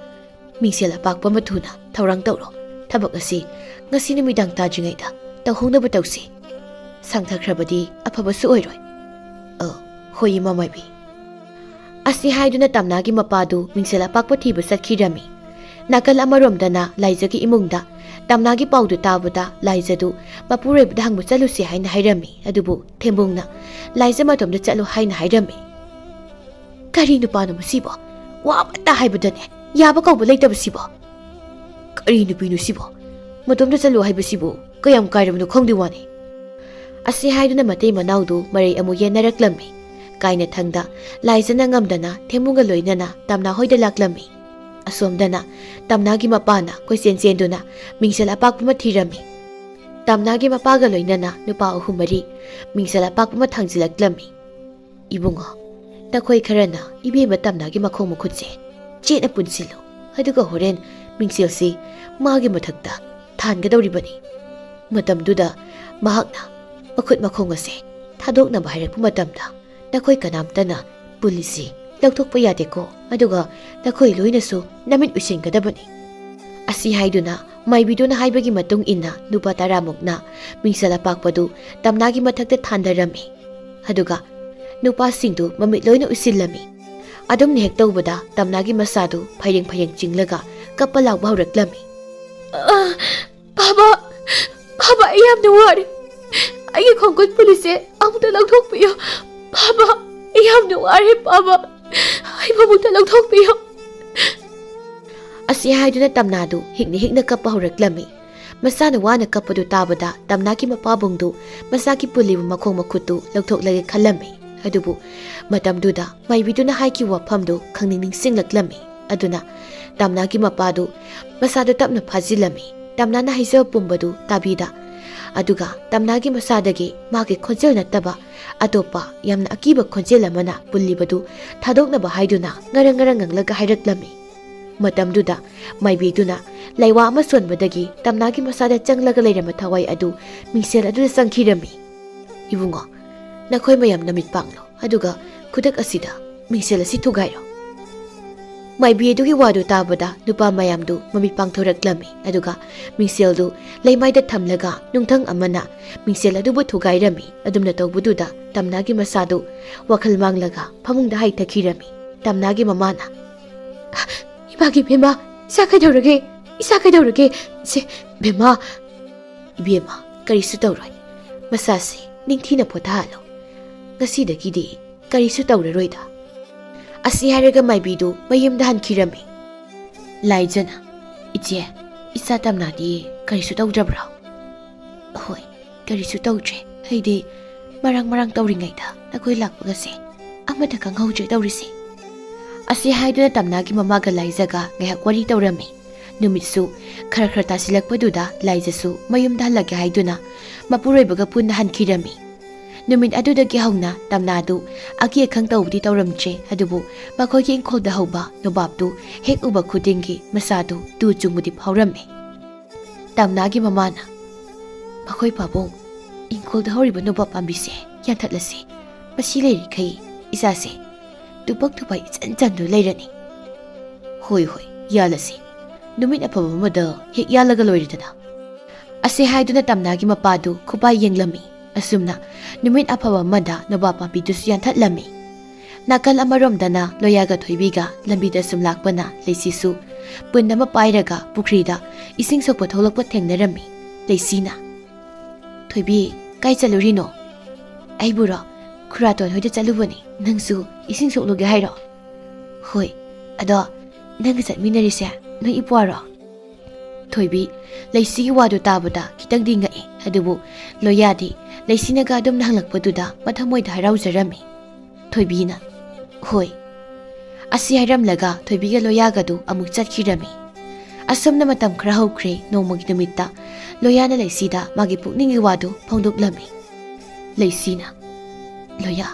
ꯃꯤꯡꯁꯦꯜ ꯑꯄꯥꯛꯄ ꯑꯃ ꯊꯨꯅ ꯊꯧꯔꯥꯡ ꯇꯧꯔꯣ꯫ ꯊꯕꯛ ꯑꯁꯤ ꯉꯁꯤ ꯅꯨꯃꯤꯗꯥꯡ ꯇꯥꯗ꯭ꯔꯤꯉꯩꯗ ꯇꯧꯍꯧꯅꯕ ꯇꯧꯁꯤ꯫ ꯁꯥꯡꯊꯈ꯭ꯔꯕꯗꯤ ꯑꯐꯕꯁꯨ ꯑꯣꯏꯔꯣꯏ"꯫ "ꯑ, ꯍꯣꯏ, ꯏꯃꯥ ꯃꯥꯏꯕꯤ"꯫ ꯑꯁꯤ ꯍꯥꯏꯗꯨꯅ ꯇꯝꯅꯥꯒꯤ ꯃꯄꯥꯗꯨ ꯃꯤꯡꯁꯦꯜ ꯑꯄꯥꯛꯄ ꯊꯤꯕ ꯆꯠꯈꯤꯔꯝꯃꯤ꯫ ꯅꯥꯀꯜ ꯑꯃꯔꯣꯝꯗꯅ ꯂꯥꯏꯖꯒꯤ ꯏꯃꯨꯡꯗ ꯇꯝꯅꯥꯒꯤ ꯄꯥꯎꯗꯨ ꯇꯥꯕꯗ ꯂꯥꯏꯖꯗꯨ ꯃꯄꯨꯔꯣꯏꯕꯗ ꯍꯪꯕ ꯆꯠꯂꯨꯁꯤ ꯍꯥꯏꯅ ꯍꯥꯏꯔꯝꯃꯤ꯫ ꯑꯗꯨꯕꯨ ꯊꯦꯝꯕꯨꯡꯅ ꯂꯥꯏꯖ ꯃꯇꯣꯝꯗ ꯆꯠꯂꯨ ꯍꯥꯏꯅ ꯍꯥꯏꯔꯝꯃꯤ꯫ "ꯀꯔꯤ ꯅꯨꯄꯥꯅꯣ ꯃꯁꯤꯕꯣ? ꯋꯥ ꯑꯃꯠꯇ ꯍꯥꯏꯕꯗꯅꯦ ꯌꯥꯕ ꯀꯧꯕ ꯂꯩꯇꯕꯁꯤꯕꯣ? ꯀꯔꯤ ꯅꯨꯄꯤꯅꯣ ꯁꯤꯕꯣ? ꯃꯇꯣꯝꯗ ꯆꯠꯂꯨ ꯍꯥꯏꯕꯁꯤꯕꯨ ꯀꯌꯥꯝ ꯀꯥꯏꯔꯕꯅꯣ ꯈꯪꯗꯦ ꯋꯥꯅꯤ"꯫ ꯑꯁꯤ ꯍꯥꯏꯗꯨꯅ ꯃꯇꯩ ꯃꯅꯥꯎꯗꯨ ꯃꯔꯩ ꯑꯃꯨꯛ ꯌꯦꯟꯅꯔꯛꯂꯝꯃꯤ꯫ ꯀꯥꯏꯅꯊꯪꯗ ꯂꯥꯏꯖꯅ ꯉꯝꯗꯅ ꯊꯦꯝꯕꯨꯡꯒ ꯂꯣꯏꯅꯅ ꯇꯝꯅꯥ ꯍꯣꯏꯗ ꯂꯥꯛꯂꯝꯃꯤ꯫ ꯑꯁꯣꯝꯗꯅ ꯇꯝꯅꯥꯒꯤ ꯃꯄꯥꯅ ꯀꯣꯏꯆꯦꯟ ꯆꯦꯟꯗꯨꯅ ꯃꯤꯡꯁꯦꯜ ꯑꯄꯥꯛꯄ ꯑꯃ ꯊꯤꯔꯝꯃꯤ꯫ ꯇꯝꯅꯥꯒꯤ ꯃꯄꯥꯒ ꯂꯣꯏꯅꯅ ꯅꯨꯄꯥ ꯑꯍꯨꯝ ꯃꯔꯤ ꯃꯤꯡꯁꯦꯜ ꯑꯄꯥꯛꯄ ꯑꯃ ꯊꯥꯡꯖꯤꯜꯂꯛꯂꯝꯃꯤ꯫ "ꯏꯕꯨꯡꯉꯣ, ꯅꯈꯣꯏ ꯈꯔꯅ ꯏꯕꯦꯝꯃ ꯇꯝꯅꯥꯒꯤ ꯃꯈꯣꯡ ꯃꯈꯨꯠꯁꯦ ꯆꯦꯠꯅ ꯄꯨꯟꯁꯤꯜꯂꯨ, ꯑꯗꯨꯒ ꯍꯣꯔꯦꯟ ꯃꯤꯡꯁꯦꯜꯁꯤ ꯃꯥꯒꯤ ꯃꯊꯛꯇ ꯊꯥꯟꯒꯗꯧꯔꯤꯕꯅꯤ꯫ ꯃꯇꯝꯗꯨꯗ ꯃꯍꯥꯛꯅ ꯃꯈꯨꯠ ꯃꯈꯣꯡ ꯑꯁꯦ ꯊꯥꯗꯣꯛꯅꯕ ꯍꯥꯏꯔꯛꯄ ꯃꯇꯝꯗ ꯅꯈꯣꯏ ꯀꯅꯥꯝꯇꯅ ꯄꯨꯜꯂꯤꯁꯤ ꯂꯧꯊꯣꯛꯄ ꯌꯥꯗꯦꯀꯣ, ꯑꯗꯨꯒ ꯅꯈꯣꯏ ꯂꯣꯏꯅꯁꯨ ꯅꯃꯤꯠ ꯎꯏꯁꯤꯟꯒꯗꯕꯅꯤ"꯫ ꯑꯁꯤ ꯍꯥꯏꯗꯨꯅ ꯃꯥꯏꯕꯤꯗꯨꯅ ꯍꯥꯏꯕꯒꯤ ꯃꯇꯨꯡ ꯏꯟꯅ ꯅꯨꯄꯥ ꯇꯔꯥꯃꯨꯛꯅ ꯃꯤꯡꯁꯦꯜ ꯑꯄꯥꯛꯄꯗꯨ ꯇꯝꯅꯥꯒꯤ ꯃꯊꯛꯇ ꯊꯥꯟꯊꯔꯝꯃꯤ꯫ ꯑꯗꯨꯒ ꯅꯨꯄꯥꯁꯤꯡꯗꯨ ꯃꯃꯤꯠ ꯂꯣꯏꯅ ꯎꯏꯁꯤꯜꯂꯝꯃꯤ꯫ ꯑꯗꯨꯝꯅ ꯍꯦꯛ ꯇꯧꯕꯗ ꯇꯝꯅꯥꯒꯤ ꯃꯁꯥꯗꯨ ꯐꯩꯔꯦꯡ ꯐꯩꯔꯦꯡ ꯆꯤꯡꯂꯒ ꯀꯞꯄ ꯂꯥꯎꯕ ꯍꯧꯔꯛꯂꯝꯃꯤ꯫ "ꯑ, ꯕꯥꯕꯥ, ꯕꯥꯕꯥ, ꯑꯩ ꯌꯥꯝꯅ ꯋꯥꯔꯦ꯫ ꯑꯩꯒꯤ ꯈꯣꯡꯈꯨꯠ ꯄꯨꯜꯂꯤꯁꯦ ꯑꯃꯨꯛꯇ ꯂꯧꯊꯣꯛꯄꯤꯌꯨ꯫ ꯕꯥꯕꯥ, ꯑꯩ ꯌꯥꯝꯅ ꯋꯥꯔꯦ, ꯕꯥꯕꯥ꯫ ꯑꯩꯕꯨ ꯑꯃꯨꯛꯇ ꯂꯧꯊꯣꯛꯄꯤꯌꯨ"꯫ ꯑꯁꯤ ꯍꯥꯏꯗꯨꯅ ꯇꯝꯅꯥꯗꯨ ꯍꯤꯛꯅ ꯍꯤꯛꯅ ꯀꯞꯄ ꯍꯧꯔꯛꯂꯝꯃꯤ꯫ ꯃꯆꯥꯅ ꯋꯥꯅ ꯀꯞꯄꯗꯨ ꯇꯥꯕꯗ ꯇꯝꯅꯥꯒꯤ ꯃꯄꯥꯕꯨꯡꯗꯨ ꯃꯆꯥꯒꯤ ꯄꯨꯜꯂꯤꯕ ꯃꯈꯣꯡ ꯃꯈꯨꯠꯇꯨ ꯂꯧꯊꯣꯛꯂꯒꯦ ꯈꯜꯂꯝꯃꯤ꯫ ꯑꯗꯨꯕꯨ ꯃꯇꯝꯗꯨꯗ ꯃꯥꯏꯕꯤꯗꯨꯅ ꯍꯥꯏꯈꯤꯕ ꯋꯥꯐꯝꯗꯨ ꯈꯪꯅꯤꯡ ꯅꯤꯡꯁꯤꯡꯂꯛꯂꯝꯃꯤ꯫ ꯑꯗꯨꯅ ꯇꯝꯅꯥꯒꯤ ꯃꯄꯥꯗꯨ ꯃꯆꯥꯗꯨ ꯇꯞꯅ ꯐꯥꯖꯤꯜꯂꯝꯃꯤ꯫ ꯇꯝꯅꯥꯅ ꯍꯥꯏꯖꯕ ꯄꯨꯝꯕꯗꯨ ꯇꯥꯕꯤꯗ꯫ ꯑꯗꯨꯒ ꯇꯝꯅꯥꯒꯤ ꯃꯆꯥꯗꯒꯤ ꯃꯥꯒꯤ ꯈꯣꯟꯖꯦꯜ ꯅꯠꯇꯕ ꯑꯇꯣꯞꯄ ꯌꯥꯝꯅ ꯑꯀꯤꯕ ꯈꯣꯟꯖꯦꯜ ꯑꯃꯅ ꯄꯨꯜꯂꯤꯕꯗꯨ ꯊꯥꯗꯣꯛꯅꯕ ꯍꯥꯏꯗꯨꯅ ꯉꯔꯪ ꯉꯔꯪ ꯉꯪꯂꯒ ꯍꯥꯏꯔꯛꯂꯝꯃꯤ꯫ ꯃꯇꯝꯗꯨꯗ ꯃꯥꯏꯕꯤꯗꯨꯅ ꯂꯩꯋꯥ ꯑꯃ ꯁꯣꯟꯕꯗꯒꯤ ꯇꯝꯅꯥꯒꯤ ꯃꯆꯥꯗ ꯆꯪꯂꯒ ꯂꯩꯔꯝꯕ ꯊꯋꯥꯏ ꯑꯗꯨ ꯃꯤꯡꯁꯦꯜ ꯑꯗꯨꯗ ꯆꯪꯈꯤꯔꯝꯃꯤ꯫ "ꯏꯕꯨꯡꯉꯣ, ꯅꯈꯣꯏ ꯃꯌꯥꯝ ꯅꯃꯤꯠ ꯄꯥꯡꯂꯣ, ꯑꯗꯨꯒ ꯈꯨꯗꯛ ꯑꯁꯤꯗ ꯃꯤꯡꯁꯦꯜ ꯑꯁꯤ ꯊꯨꯒꯥꯏꯔꯣ꯫" ꯃꯥꯏꯕꯤ ꯑꯗꯨꯒꯤ ꯋꯥꯗꯨ ꯇꯥꯕꯗ ꯅꯨꯄꯥ ꯃꯌꯥꯝꯗꯨ ꯃꯃꯤꯠ ꯄꯥꯡꯊꯣꯔꯛꯂꯝꯃꯤ, ꯑꯗꯨꯒ ꯃꯤꯡꯁꯦꯜꯗꯨ ꯂꯩꯃꯥꯏꯗ ꯊꯝꯂꯒ ꯅꯨꯡꯊꯪ ꯑꯃꯅ ꯃꯤꯡꯁꯦꯜ ꯑꯗꯨꯕꯨ ꯊꯨꯒꯥꯏꯔꯝꯃꯤ꯫ ꯑꯗꯨꯝꯅ ꯇꯧꯕꯗꯨꯗ ꯇꯝꯅꯥꯒꯤ ꯃꯆꯥꯗꯨ ꯋꯥꯈꯜ ꯃꯥꯡꯂꯒ ꯐꯃꯨꯡꯗ ꯍꯥꯏꯊꯈꯤꯔꯝꯃꯤ꯫ ꯇꯝꯅꯥꯒꯤ ꯃꯃꯥꯅ, "ꯏꯃꯥꯒꯤ ꯕꯦꯝꯃ, ꯏꯆꯥ ꯀꯩꯗꯧꯔꯒꯦ? ꯏꯆꯥ ꯀꯩꯗꯧꯔꯒꯦ? ꯁꯦ, ꯕꯦꯝꯃ꯫" "ꯏꯕꯦꯝꯃ, ꯀꯔꯤꯁꯨ ꯇꯧꯔꯣꯏ꯫ ꯃꯆꯥꯁꯦ ꯅꯤꯡꯊꯤꯅ ꯄꯣꯊꯥꯍꯜꯂꯣ꯫ ꯉꯁꯤꯗꯒꯤꯗꯤ ꯀꯔꯤꯁꯨ ꯇꯧꯔꯔꯣꯏꯗ꯫" ꯑꯁꯤ ꯍꯥꯏꯔꯒ ꯃꯥꯏꯕꯤꯗꯨ ꯃꯌꯨꯝꯗ ꯍꯟꯈꯤꯔꯝꯃꯤ꯫ ꯂꯥꯏꯖꯅ, "ꯏꯆꯦ, ꯏꯆꯥ ꯇꯝꯅꯥꯗꯤ ꯀꯔꯤꯁꯨ ꯇꯧꯗ꯭ꯔꯕ꯭ꯔꯣ?" "ꯍꯣꯏ, ꯀꯔꯤꯁꯨ ꯇꯧꯗ꯭ꯔꯦ꯫ ꯑꯩꯗꯤ ꯃꯔꯥꯡ ꯃꯔꯥꯡ ꯇꯧꯔꯤꯉꯩꯗ ꯅꯈꯣꯏ ꯂꯥꯛꯄꯒꯁꯦ ꯑꯃꯠꯇ ꯈꯪꯍꯧꯗ꯭ꯔꯦ ꯇꯧꯔꯤꯁꯦ꯫" ꯑꯁꯤ ꯍꯥꯏꯗꯨꯅ ꯇꯝꯅꯥꯒꯤ ꯃꯃꯥꯒ ꯂꯥꯏꯖꯒ ꯉꯥꯏꯍꯥꯛ ꯋꯥꯔꯤ ꯇꯧꯔꯝꯃꯤ꯫ ꯅꯨꯃꯤꯠꯁꯨ ꯈꯔ ꯈꯔ ꯇꯥꯁꯤꯜꯂꯛꯄꯗꯨꯗ ꯂꯥꯏꯖꯁꯨ ꯃꯌꯨꯝꯗ ꯍꯜꯂꯒꯦ ꯍꯥꯏꯗꯨꯅ ꯃꯄꯨꯔꯣꯏꯕꯒ ꯄꯨꯟꯅ ꯍꯟꯈꯤꯔꯝꯃꯤ꯫ ꯅꯨꯃꯤꯠ ꯑꯗꯨꯗꯒꯤ ꯍꯧꯅ ꯇꯝꯅꯥꯗꯨ ꯑꯀꯤ ꯑꯈꯪ ꯇꯧꯕꯗꯤ ꯇꯧꯔꯝꯗ꯭ꯔꯦ, ꯑꯗꯨꯕꯨ ꯃꯈꯣꯏꯒꯤ ꯏꯪꯈꯣꯜꯗ ꯍꯧꯕ ꯅꯣꯕꯥꯞꯇꯨ ꯍꯦꯛ ꯎꯕ ꯈꯨꯗꯤꯡꯒꯤ ꯃꯆꯥꯗꯨ ꯇꯨ ꯆꯨꯡꯕꯗꯤ ꯐꯥꯎꯔꯝꯃꯤ꯫ ꯇꯝꯅꯥꯒꯤ ꯃꯃꯥꯅ, "ꯃꯈꯣꯏ ꯄꯥꯕꯨꯡ, ꯏꯪꯈꯣꯜꯗ ꯍꯧꯔꯤꯕ ꯅꯣꯕꯥꯞ ꯄꯥꯝꯕꯤꯁꯦ ꯌꯥꯟꯊꯠꯂꯁꯤ꯫ ꯃꯁꯤ ꯂꯩꯔꯤꯈꯩ ꯏꯆꯥꯁꯦ ꯇꯨꯄꯛ ꯇꯨꯄꯛ ꯏꯆꯟ ꯆꯟꯗꯨꯅ ꯂꯩꯔꯅꯤ꯫" "ꯍꯣꯏ, ꯍꯣꯏ, ꯌꯥꯜꯂꯁꯤ꯫ ꯅꯨꯃꯤꯠ ꯑꯐꯕ ꯑꯃꯗ ꯍꯦꯛ ꯌꯥꯜꯂꯒ ꯂꯣꯏꯔꯦꯗꯅ꯫" ꯑꯁꯤ ꯍꯥꯏꯗꯨꯅ ꯇꯝꯅꯥꯒꯤ ꯃꯄꯥꯗꯨ ꯈꯨꯄꯥꯏ ꯌꯦꯡꯂꯝꯃꯤ꯫ ꯑꯁꯨꯝꯅ ꯅꯨꯃꯤꯠ ꯑꯐꯕ ꯑꯃꯗ ꯅꯣꯕꯥꯞ ꯄꯥꯝꯕꯤꯗꯨꯁꯨ ꯌꯥꯟꯊꯠꯂꯝꯃꯤ꯫ ꯅꯥꯀꯜ ꯑꯃꯔꯣꯝꯗꯅ ꯂꯣꯌꯥꯒ ꯊꯣꯏꯕꯤꯒ ꯂꯝꯕꯤꯗ ꯁꯨꯝ ꯂꯥꯛꯄꯅ ꯂꯩꯁꯤꯁꯨ ꯄꯨꯟ ꯑꯃ ꯄꯥꯏꯔꯒ ꯄꯨꯈ꯭ꯔꯤꯗ ꯏꯁꯤꯡ ꯁꯣꯛꯄ ꯊꯣꯛꯂꯛꯄ ꯊꯦꯡꯅꯔꯝꯃꯤ꯫ ꯂꯩꯁꯤꯅ, "ꯊꯣꯏꯕꯤ, ꯀꯥꯏ ꯆꯠꯂꯨꯔꯤꯅꯣ?" "ꯑꯩꯕꯨꯔꯣ? ꯈꯨꯔꯥꯇꯣꯟ ꯍꯣꯏꯗ ꯆꯠꯂꯨꯕꯅꯤ꯫ ꯅꯪꯁꯨ ꯏꯁꯤꯡ ꯁꯣꯛꯂꯨꯒꯦ ꯍꯥꯏꯔꯣ?" "ꯍꯣꯏ꯫ ꯑꯗꯣ ꯅꯪꯒ ꯆꯠꯃꯤꯟꯅꯔꯤꯁꯦ ꯅꯣꯏ ꯏꯄ꯭ꯋꯥꯔꯣ?" ꯊꯣꯏꯕꯤ ꯂꯩꯁꯤꯒꯤ ꯋꯥꯗꯨ ꯇꯥꯕꯗ ꯈꯤꯇꯪꯗꯤ ꯉꯛꯏ꯫ ꯑꯗꯨꯕꯨ ꯂꯣꯌꯥꯗꯤ ꯂꯩꯁꯤꯅꯒ ꯑꯗꯨꯝꯅ ꯍꯪꯂꯛꯄꯗꯨꯗ ꯃꯊꯃꯣꯏꯗ ꯍꯔꯥꯎꯖꯔꯝꯃꯤ꯫ ꯊꯣꯏꯕꯤꯅ, "ꯍꯣꯏ, ꯑꯁꯤ ꯍꯥꯏꯔꯝꯂꯒ ꯊꯣꯏꯕꯤꯒ ꯂꯣꯌꯥꯒꯗꯨ ꯑꯃꯨꯛ ꯆꯠꯈꯤꯔꯝꯃꯤ꯫ ꯑꯁꯨꯝꯅ ꯃꯇꯝ ꯈꯔ ꯍꯧꯈ꯭ꯔꯦ꯫ ꯅꯣꯡꯃꯒꯤ ꯅꯨꯃꯤꯠꯇ ꯂꯣꯌꯥꯅ ꯂꯩꯁꯤꯗ ꯃꯥꯒꯤ ꯄꯨꯛꯅꯤꯡꯒꯤ ꯋꯥꯗꯨ ꯐꯣꯡꯗꯣꯛꯂꯝꯃꯤ꯫ ꯂꯩꯁꯤꯅ, "ꯂꯣꯌꯥ,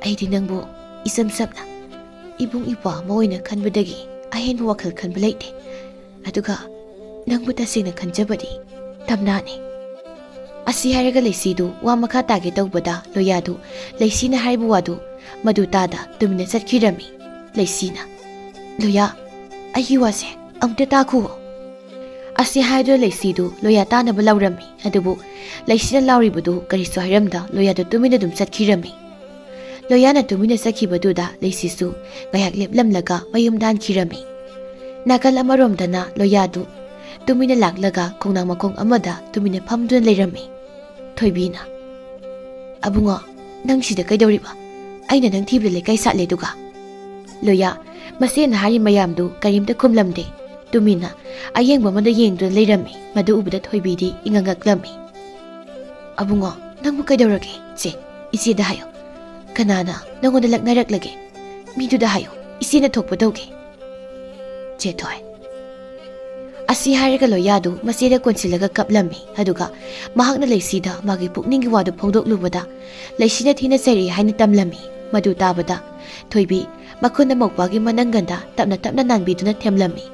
ꯑꯩꯗꯤ ꯅꯪꯕꯨ ꯏꯆꯝ ꯆꯝꯅ ꯏꯕꯨꯡ ꯏꯄ꯭ꯋꯥ ꯑꯃ ꯑꯣꯏꯅ ꯈꯟꯕꯗꯒꯤ ꯑꯍꯦꯟꯕ ꯋꯥꯈꯜ ꯈꯟꯕ ꯂꯩꯇꯦ꯫ ꯑꯗꯨꯒ ꯅꯪꯕꯨ ꯇꯁꯦꯡꯅ ꯈꯟꯖꯕꯗꯤ ꯇꯝꯅꯥꯅꯤ꯫" ꯑꯁꯤ ꯍꯥꯏꯔꯒ ꯂꯩꯁꯤꯗꯨ ꯋꯥ ꯃꯈꯥ ꯇꯥꯒꯦ ꯇꯧꯕꯗ ꯂꯣꯌꯥꯗꯨ ꯂꯩꯁꯤꯅ ꯍꯥꯏꯕ ꯋꯥꯗꯨ ꯃꯗꯨ ꯇꯥꯗ ꯇꯨꯃꯤꯟꯅ ꯆꯠꯈꯤꯔꯝꯃꯤ꯫ ꯂꯩꯁꯤꯅ, "ꯂꯣꯌꯥ, ꯑꯩꯒꯤ ꯋꯥꯁꯦ ꯑꯃꯨꯛꯇ ꯇꯥꯈꯨꯑꯣ꯫" ꯑꯁꯤ ꯍꯥꯏꯗꯨꯅ ꯂꯩꯁꯤꯗꯨ ꯂꯣꯌꯥ ꯇꯥꯅꯕ ꯂꯥꯎꯔꯝꯃꯤ꯫ ꯑꯗꯨꯕꯨ ꯂꯩꯁꯤꯅ ꯂꯥꯎꯔꯤꯕꯗꯨ ꯀꯔꯤꯁꯨ ꯍꯥꯏꯔꯝꯗ ꯂꯣꯌꯥꯗꯨ ꯇꯨꯃꯤꯟꯅ ꯑꯗꯨꯝ ꯆꯠꯈꯤꯔꯝꯃꯤ꯫ ꯂꯣꯌꯥꯅ ꯇꯨꯃꯤꯟꯅ ꯆꯠꯈꯤꯕꯗꯨꯗ ꯂꯩꯁꯤꯁꯨ ꯉꯥꯏꯍꯥꯛ ꯂꯦꯞꯂꯝꯂꯒ ꯃꯌꯨꯝꯗ ꯍꯟꯈꯤꯔꯝꯃꯤ꯫ ꯅꯥꯀꯜ ꯑꯃꯔꯣꯝꯗꯅ ꯂꯣꯌꯥꯗꯨ ꯇꯨꯃꯤꯟꯅ ꯂꯥꯛꯂꯒ ꯈꯣꯡꯅꯥꯡ ꯃꯈꯣꯡ ꯑꯃꯗ ꯇꯨꯃꯤꯟꯅ ꯐꯝꯗꯨꯅ ꯂꯩꯔꯝꯃꯤ꯫ ꯊꯣꯏꯕꯤꯅ, "ꯑꯕꯨꯡꯉꯣ, ꯅꯪ ꯁꯤꯗ ꯀꯩꯗꯧꯔꯤꯕ? ꯑꯩꯅ ꯅꯪ ꯊꯤꯕꯗ ꯂꯩꯀꯥꯏ ꯁꯥꯠꯂꯦ ꯑꯗꯨꯒ?" ꯂꯣꯌꯥ ꯃꯁꯦꯅ ꯍꯥꯏꯔꯤ ꯃꯌꯥꯝꯗꯨ ꯀꯔꯤꯝꯇ ꯈꯨꯝꯂꯝꯗꯦ꯫ ꯇꯨꯃꯤꯟꯅ ꯑꯌꯦꯡꯕ ꯑꯃꯗ ꯌꯦꯡꯗꯨꯅ ꯂꯩꯔꯝꯃꯤ꯫ ꯃꯗꯨ ꯎꯕꯗ ꯊꯣꯏꯕꯤꯗꯤ ꯏꯉꯛ ꯉꯛꯂꯝꯃꯤ꯫ "ꯑꯕꯨꯡꯉꯣ, ꯅꯪꯕꯨ ꯀꯩꯗꯧꯔꯒꯦ? ꯁꯦ, ꯏꯆꯦꯗ ꯍꯥꯏꯌꯨ꯫ ꯀꯅꯥꯅ ꯅꯪꯉꯣꯟꯗ ꯂꯛꯅꯔꯛꯂꯒꯦ? ꯃꯤꯗꯨꯗ ꯍꯥꯏꯌꯨ, ꯏꯆꯦꯅ ꯊꯣꯛꯄ ꯇꯧꯒꯦ꯫" ꯆꯦꯊꯣꯏ꯫ ꯑꯁꯤ ꯍꯥꯏꯔꯒ ꯂꯣꯌꯥꯗꯨ ꯃꯆꯦꯗ ꯀꯣꯟꯁꯤꯜꯂꯒ ꯀꯞꯂꯝꯃꯤ꯫ ꯑꯗꯨꯒ ꯃꯍꯥꯛꯅ ꯂꯩꯁꯤꯗ ꯃꯥꯒꯤ ꯄꯨꯛꯅꯤꯡꯒꯤ ꯋꯥꯗꯨ ꯐꯣꯡꯗꯣꯛꯂꯨꯕꯗ ꯂꯩꯁꯤꯅ ꯊꯤꯅ ꯆꯩꯔꯛꯏ ꯍꯥꯏꯅ ꯇꯝꯂꯝꯃꯤ꯫ ꯃꯗꯨ ꯇꯥꯕꯗ ꯊꯣꯏꯕꯤ ꯃꯈꯨꯠꯅ ꯃꯧꯄ꯭ꯋꯥꯒꯤ ꯃꯅꯪꯒꯟꯗ ꯇꯞꯅ ꯇꯞꯅ ꯅꯥꯟꯕꯤꯗꯨꯅ ꯊꯦꯝꯂꯝꯃꯤ꯫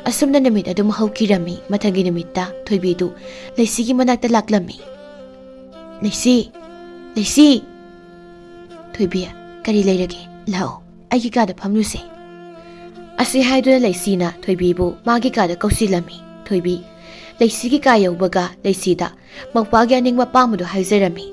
ꯑꯁꯨꯝꯅ ꯅꯨꯃꯤꯠ ꯑꯗꯨꯝ ꯍꯧꯈꯤꯔꯝꯃꯤ꯫ ꯃꯊꯪꯒꯤ ꯅꯨꯃꯤꯠꯇ ꯊꯣꯏꯕꯤꯗꯨ ꯂꯩꯁꯤꯒꯤ ꯃꯅꯥꯛꯇ ꯂꯥꯛꯂꯝꯃꯤ꯫ "ꯂꯩꯁꯤ! ꯂꯩꯁꯤ!" "ꯊꯣꯏꯕꯤ, ꯀꯔꯤ ꯂꯩꯔꯒꯦ? ꯂꯥꯛꯑꯣ, ꯑꯩꯒꯤ ꯀꯥꯗ ꯐꯝꯂꯨꯁꯦ꯫" ꯑꯁꯤ ꯍꯥꯏꯗꯨꯅ ꯂꯩꯁꯤꯅ ꯊꯣꯏꯕꯤꯕꯨ ꯃꯥꯒꯤ ꯀꯥꯗ ꯀꯧꯁꯤꯜꯂꯝꯃꯤ꯫ ꯊꯣꯏꯕꯤ ꯂꯩꯁꯤꯒꯤ ꯀꯥ ꯌꯧꯕꯒ ꯂꯩꯁꯤꯗ ꯃꯧꯄ꯭ꯋꯥꯒꯤ ꯑꯅꯤꯡꯕ ꯑꯄꯥꯝꯕꯗꯨ ꯍꯥꯏꯖꯔꯝꯃꯤ꯫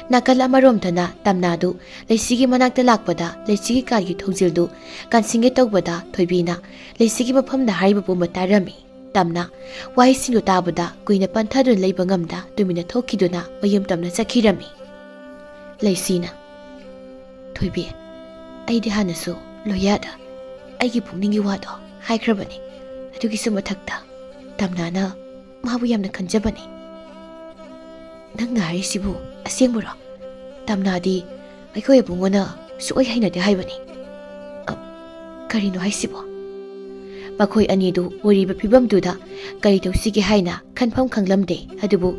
ꯅꯥꯀꯜ ꯑꯃꯔꯣꯝꯗꯅ ꯇꯝꯅꯥꯗꯨ ꯂꯩꯁꯤꯒꯤ ꯃꯅꯥꯛꯇ ꯂꯥꯛꯄꯗ ꯂꯩꯁꯤꯒꯤ ꯀꯥꯒꯤ ꯊꯣꯡꯖꯤꯜꯗꯨ ꯀꯥꯟꯁꯤꯟꯒꯦ ꯇꯧꯕꯗ ꯊꯣꯏꯕꯤꯅ ꯂꯩꯁꯤꯒꯤ ꯃꯐꯝꯗ ꯍꯥꯏꯔꯤꯕ ꯄꯨꯝꯕ ꯇꯥꯔꯝꯃꯤ꯫ ꯇꯝꯅ ꯋꯥꯍꯩꯁꯤꯡꯗꯨ ꯇꯥꯕꯗ ꯀꯨꯏꯅ ꯄꯟꯊꯗꯨꯅ ꯂꯩꯕ ꯉꯝꯗ ꯇꯨꯃꯤꯟꯅ ꯊꯣꯛꯈꯤꯗꯨꯅ ꯃꯌꯨꯝ ꯇꯝꯅ ꯆꯠꯈꯤꯔꯝꯃꯤ꯫ ꯂꯩꯁꯤꯅ, "ꯊꯣꯏꯕꯤ, ꯑꯩꯗꯤ ꯍꯥꯟꯅꯁꯨ ꯂꯣꯌꯥꯗ ꯑꯩꯒꯤ ꯄꯨꯛꯅꯤꯡꯒꯤ ꯋꯥꯗꯣ ꯍꯥꯏꯈ꯭ꯔꯕꯅꯤ꯫ ꯑꯗꯨꯒꯤꯁꯨ ꯃꯊꯛꯇ ꯇꯝꯅꯥꯅ ꯃꯥꯕꯨ ꯌꯥꯝꯅ ꯈꯟꯖꯕꯅꯤ꯫ "ꯅꯪꯅ ꯍꯥꯏꯔꯤꯁꯤꯕꯨ ꯑꯁꯦꯡꯕꯔꯣ? ꯇꯝꯅꯥꯗꯤ ꯑꯩꯈꯣꯏ ꯑꯕꯨꯡꯉꯣꯅ ꯁꯨꯛꯍꯩ ꯍꯩꯅꯗꯦ ꯍꯥꯏꯕꯅꯤ꯫ ꯑ, ꯀꯔꯤꯅꯣ ꯍꯥꯏꯁꯤꯕꯣ?" ꯃꯈꯣꯏ ꯑꯅꯤꯗꯨ ꯑꯣꯏꯔꯤꯕ ꯐꯤꯕꯝꯗꯨꯗ ꯀꯔꯤ ꯇꯧꯁꯤꯒꯦ ꯍꯥꯏꯅ ꯈꯟꯐꯝ ꯈꯪꯂꯝꯗꯦ꯫ ꯑꯗꯨꯕꯨ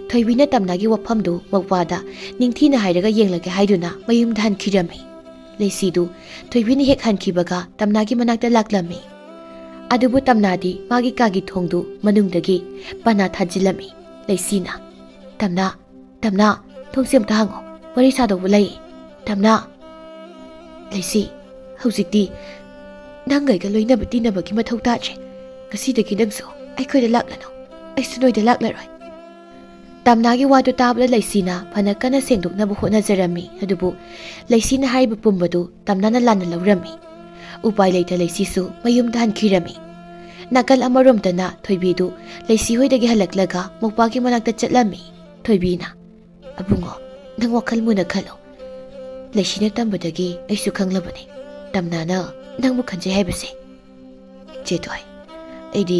ꯊꯣꯏꯕꯤꯅ ꯇꯝꯅꯥꯒꯤ ꯋꯥꯐꯝꯗꯨ ꯃꯧꯄ꯭ꯋꯥꯗ ꯅꯤꯡꯊꯤꯅ ꯍꯥꯏꯔꯒ ꯌꯦꯡꯂꯒꯦ ꯍꯥꯏꯗꯨꯅ ꯃꯌꯨꯝꯗ ꯍꯟꯈꯤꯔꯝꯃꯤ꯫ ꯂꯩꯁꯤꯗꯨ ꯊꯣꯏꯕꯤꯅ ꯍꯦꯛ ꯍꯟꯈꯤꯕꯒ ꯇꯝꯅꯥꯒꯤ ꯃꯅꯥꯛꯇ ꯂꯥꯛꯂꯝꯃꯤ꯫ ꯑꯗꯨꯕꯨ ꯇꯝꯅꯥꯗꯤ ꯃꯥꯒꯤ ꯀꯥꯒꯤ ꯊꯣꯡꯗꯨ ꯃꯅꯨꯡꯗꯒꯤ ꯄꯅꯥ ꯊꯥꯖꯤꯜꯂꯝꯃꯤ꯫ ꯂꯩꯁꯤꯅ, "ꯇꯝꯅꯥ, ꯇꯝꯅꯥ, ꯊꯣꯡꯁꯦ ꯑꯝꯇ ꯍꯥꯡꯉꯣ, ꯋꯥꯔꯤ ꯁꯥꯗꯧꯕ ꯂꯩ꯫ ꯇꯝꯅꯥ!" "ꯂꯩꯁꯤ, ꯍꯧꯖꯤꯛꯇꯤ ꯅꯪꯒ ꯑꯩꯒ ꯂꯣꯏꯅꯕ ꯇꯤꯟꯅꯕꯒꯤ ꯃꯊꯧ ꯇꯥꯗ꯭ꯔꯦ꯫ ꯉꯁꯤꯗꯒꯤ ꯅꯪꯁꯨ ꯑꯩꯈꯣꯏꯗ ꯂꯥꯛꯂꯅꯨ, ꯑꯩꯁꯨ ꯅꯣꯏꯗ ꯂꯥꯛꯂꯔꯣꯏ꯫" ꯇꯝꯅꯥꯒꯤ ꯋꯥꯗꯨ ꯇꯥꯕꯗ ꯂꯩꯁꯤꯅ ꯐꯅ ꯀꯟꯅ ꯁꯦꯡꯗꯣꯛꯅꯕ ꯍꯣꯠꯅꯖꯔꯝꯃꯤ꯫ ꯑꯗꯨꯕꯨ ꯂꯩꯁꯤꯅ ꯍꯥꯏꯔꯤꯕ ꯄꯨꯝꯕꯗꯨ ꯇꯝꯅꯥꯅ ꯂꯥꯟꯅ ꯂꯧꯔꯝꯃꯤ꯫ ꯎꯄꯥꯏ ꯂꯩꯇ ꯂꯩꯁꯤꯁꯨ ꯃꯌꯨꯝꯗ ꯍꯟꯈꯤꯔꯝꯃꯤ꯫ ꯅꯥꯀꯜ ꯑꯃꯔꯣꯝꯗꯅ ꯊꯣꯏꯕꯤꯗꯨ ꯂꯩꯁꯤ ꯍꯣꯏꯗꯒꯤ ꯍꯜꯂꯛꯂꯒ ꯃꯧꯄꯥꯒꯤ ꯃꯅꯥꯛꯇ ꯆꯠꯂꯝꯃꯤ꯫ ꯊꯣꯏꯕꯤꯅ, "ꯑꯕꯨꯡꯉꯣ, ꯅꯪ ꯋꯥꯈꯜ ꯃꯨꯟꯅ ꯈꯜꯂꯨ꯫ ꯂꯩꯁꯤꯅ ꯇꯝꯕꯗꯒꯤ ꯑꯩꯁꯨ ꯈꯪꯂꯕꯅꯤ꯫ ꯇꯝꯅꯥꯅ ꯅꯪꯕꯨ ꯈꯟꯖꯩ ꯍꯥꯏꯕꯁꯦ꯫" "ꯆꯦꯊꯣꯏ, ꯑꯩꯗꯤ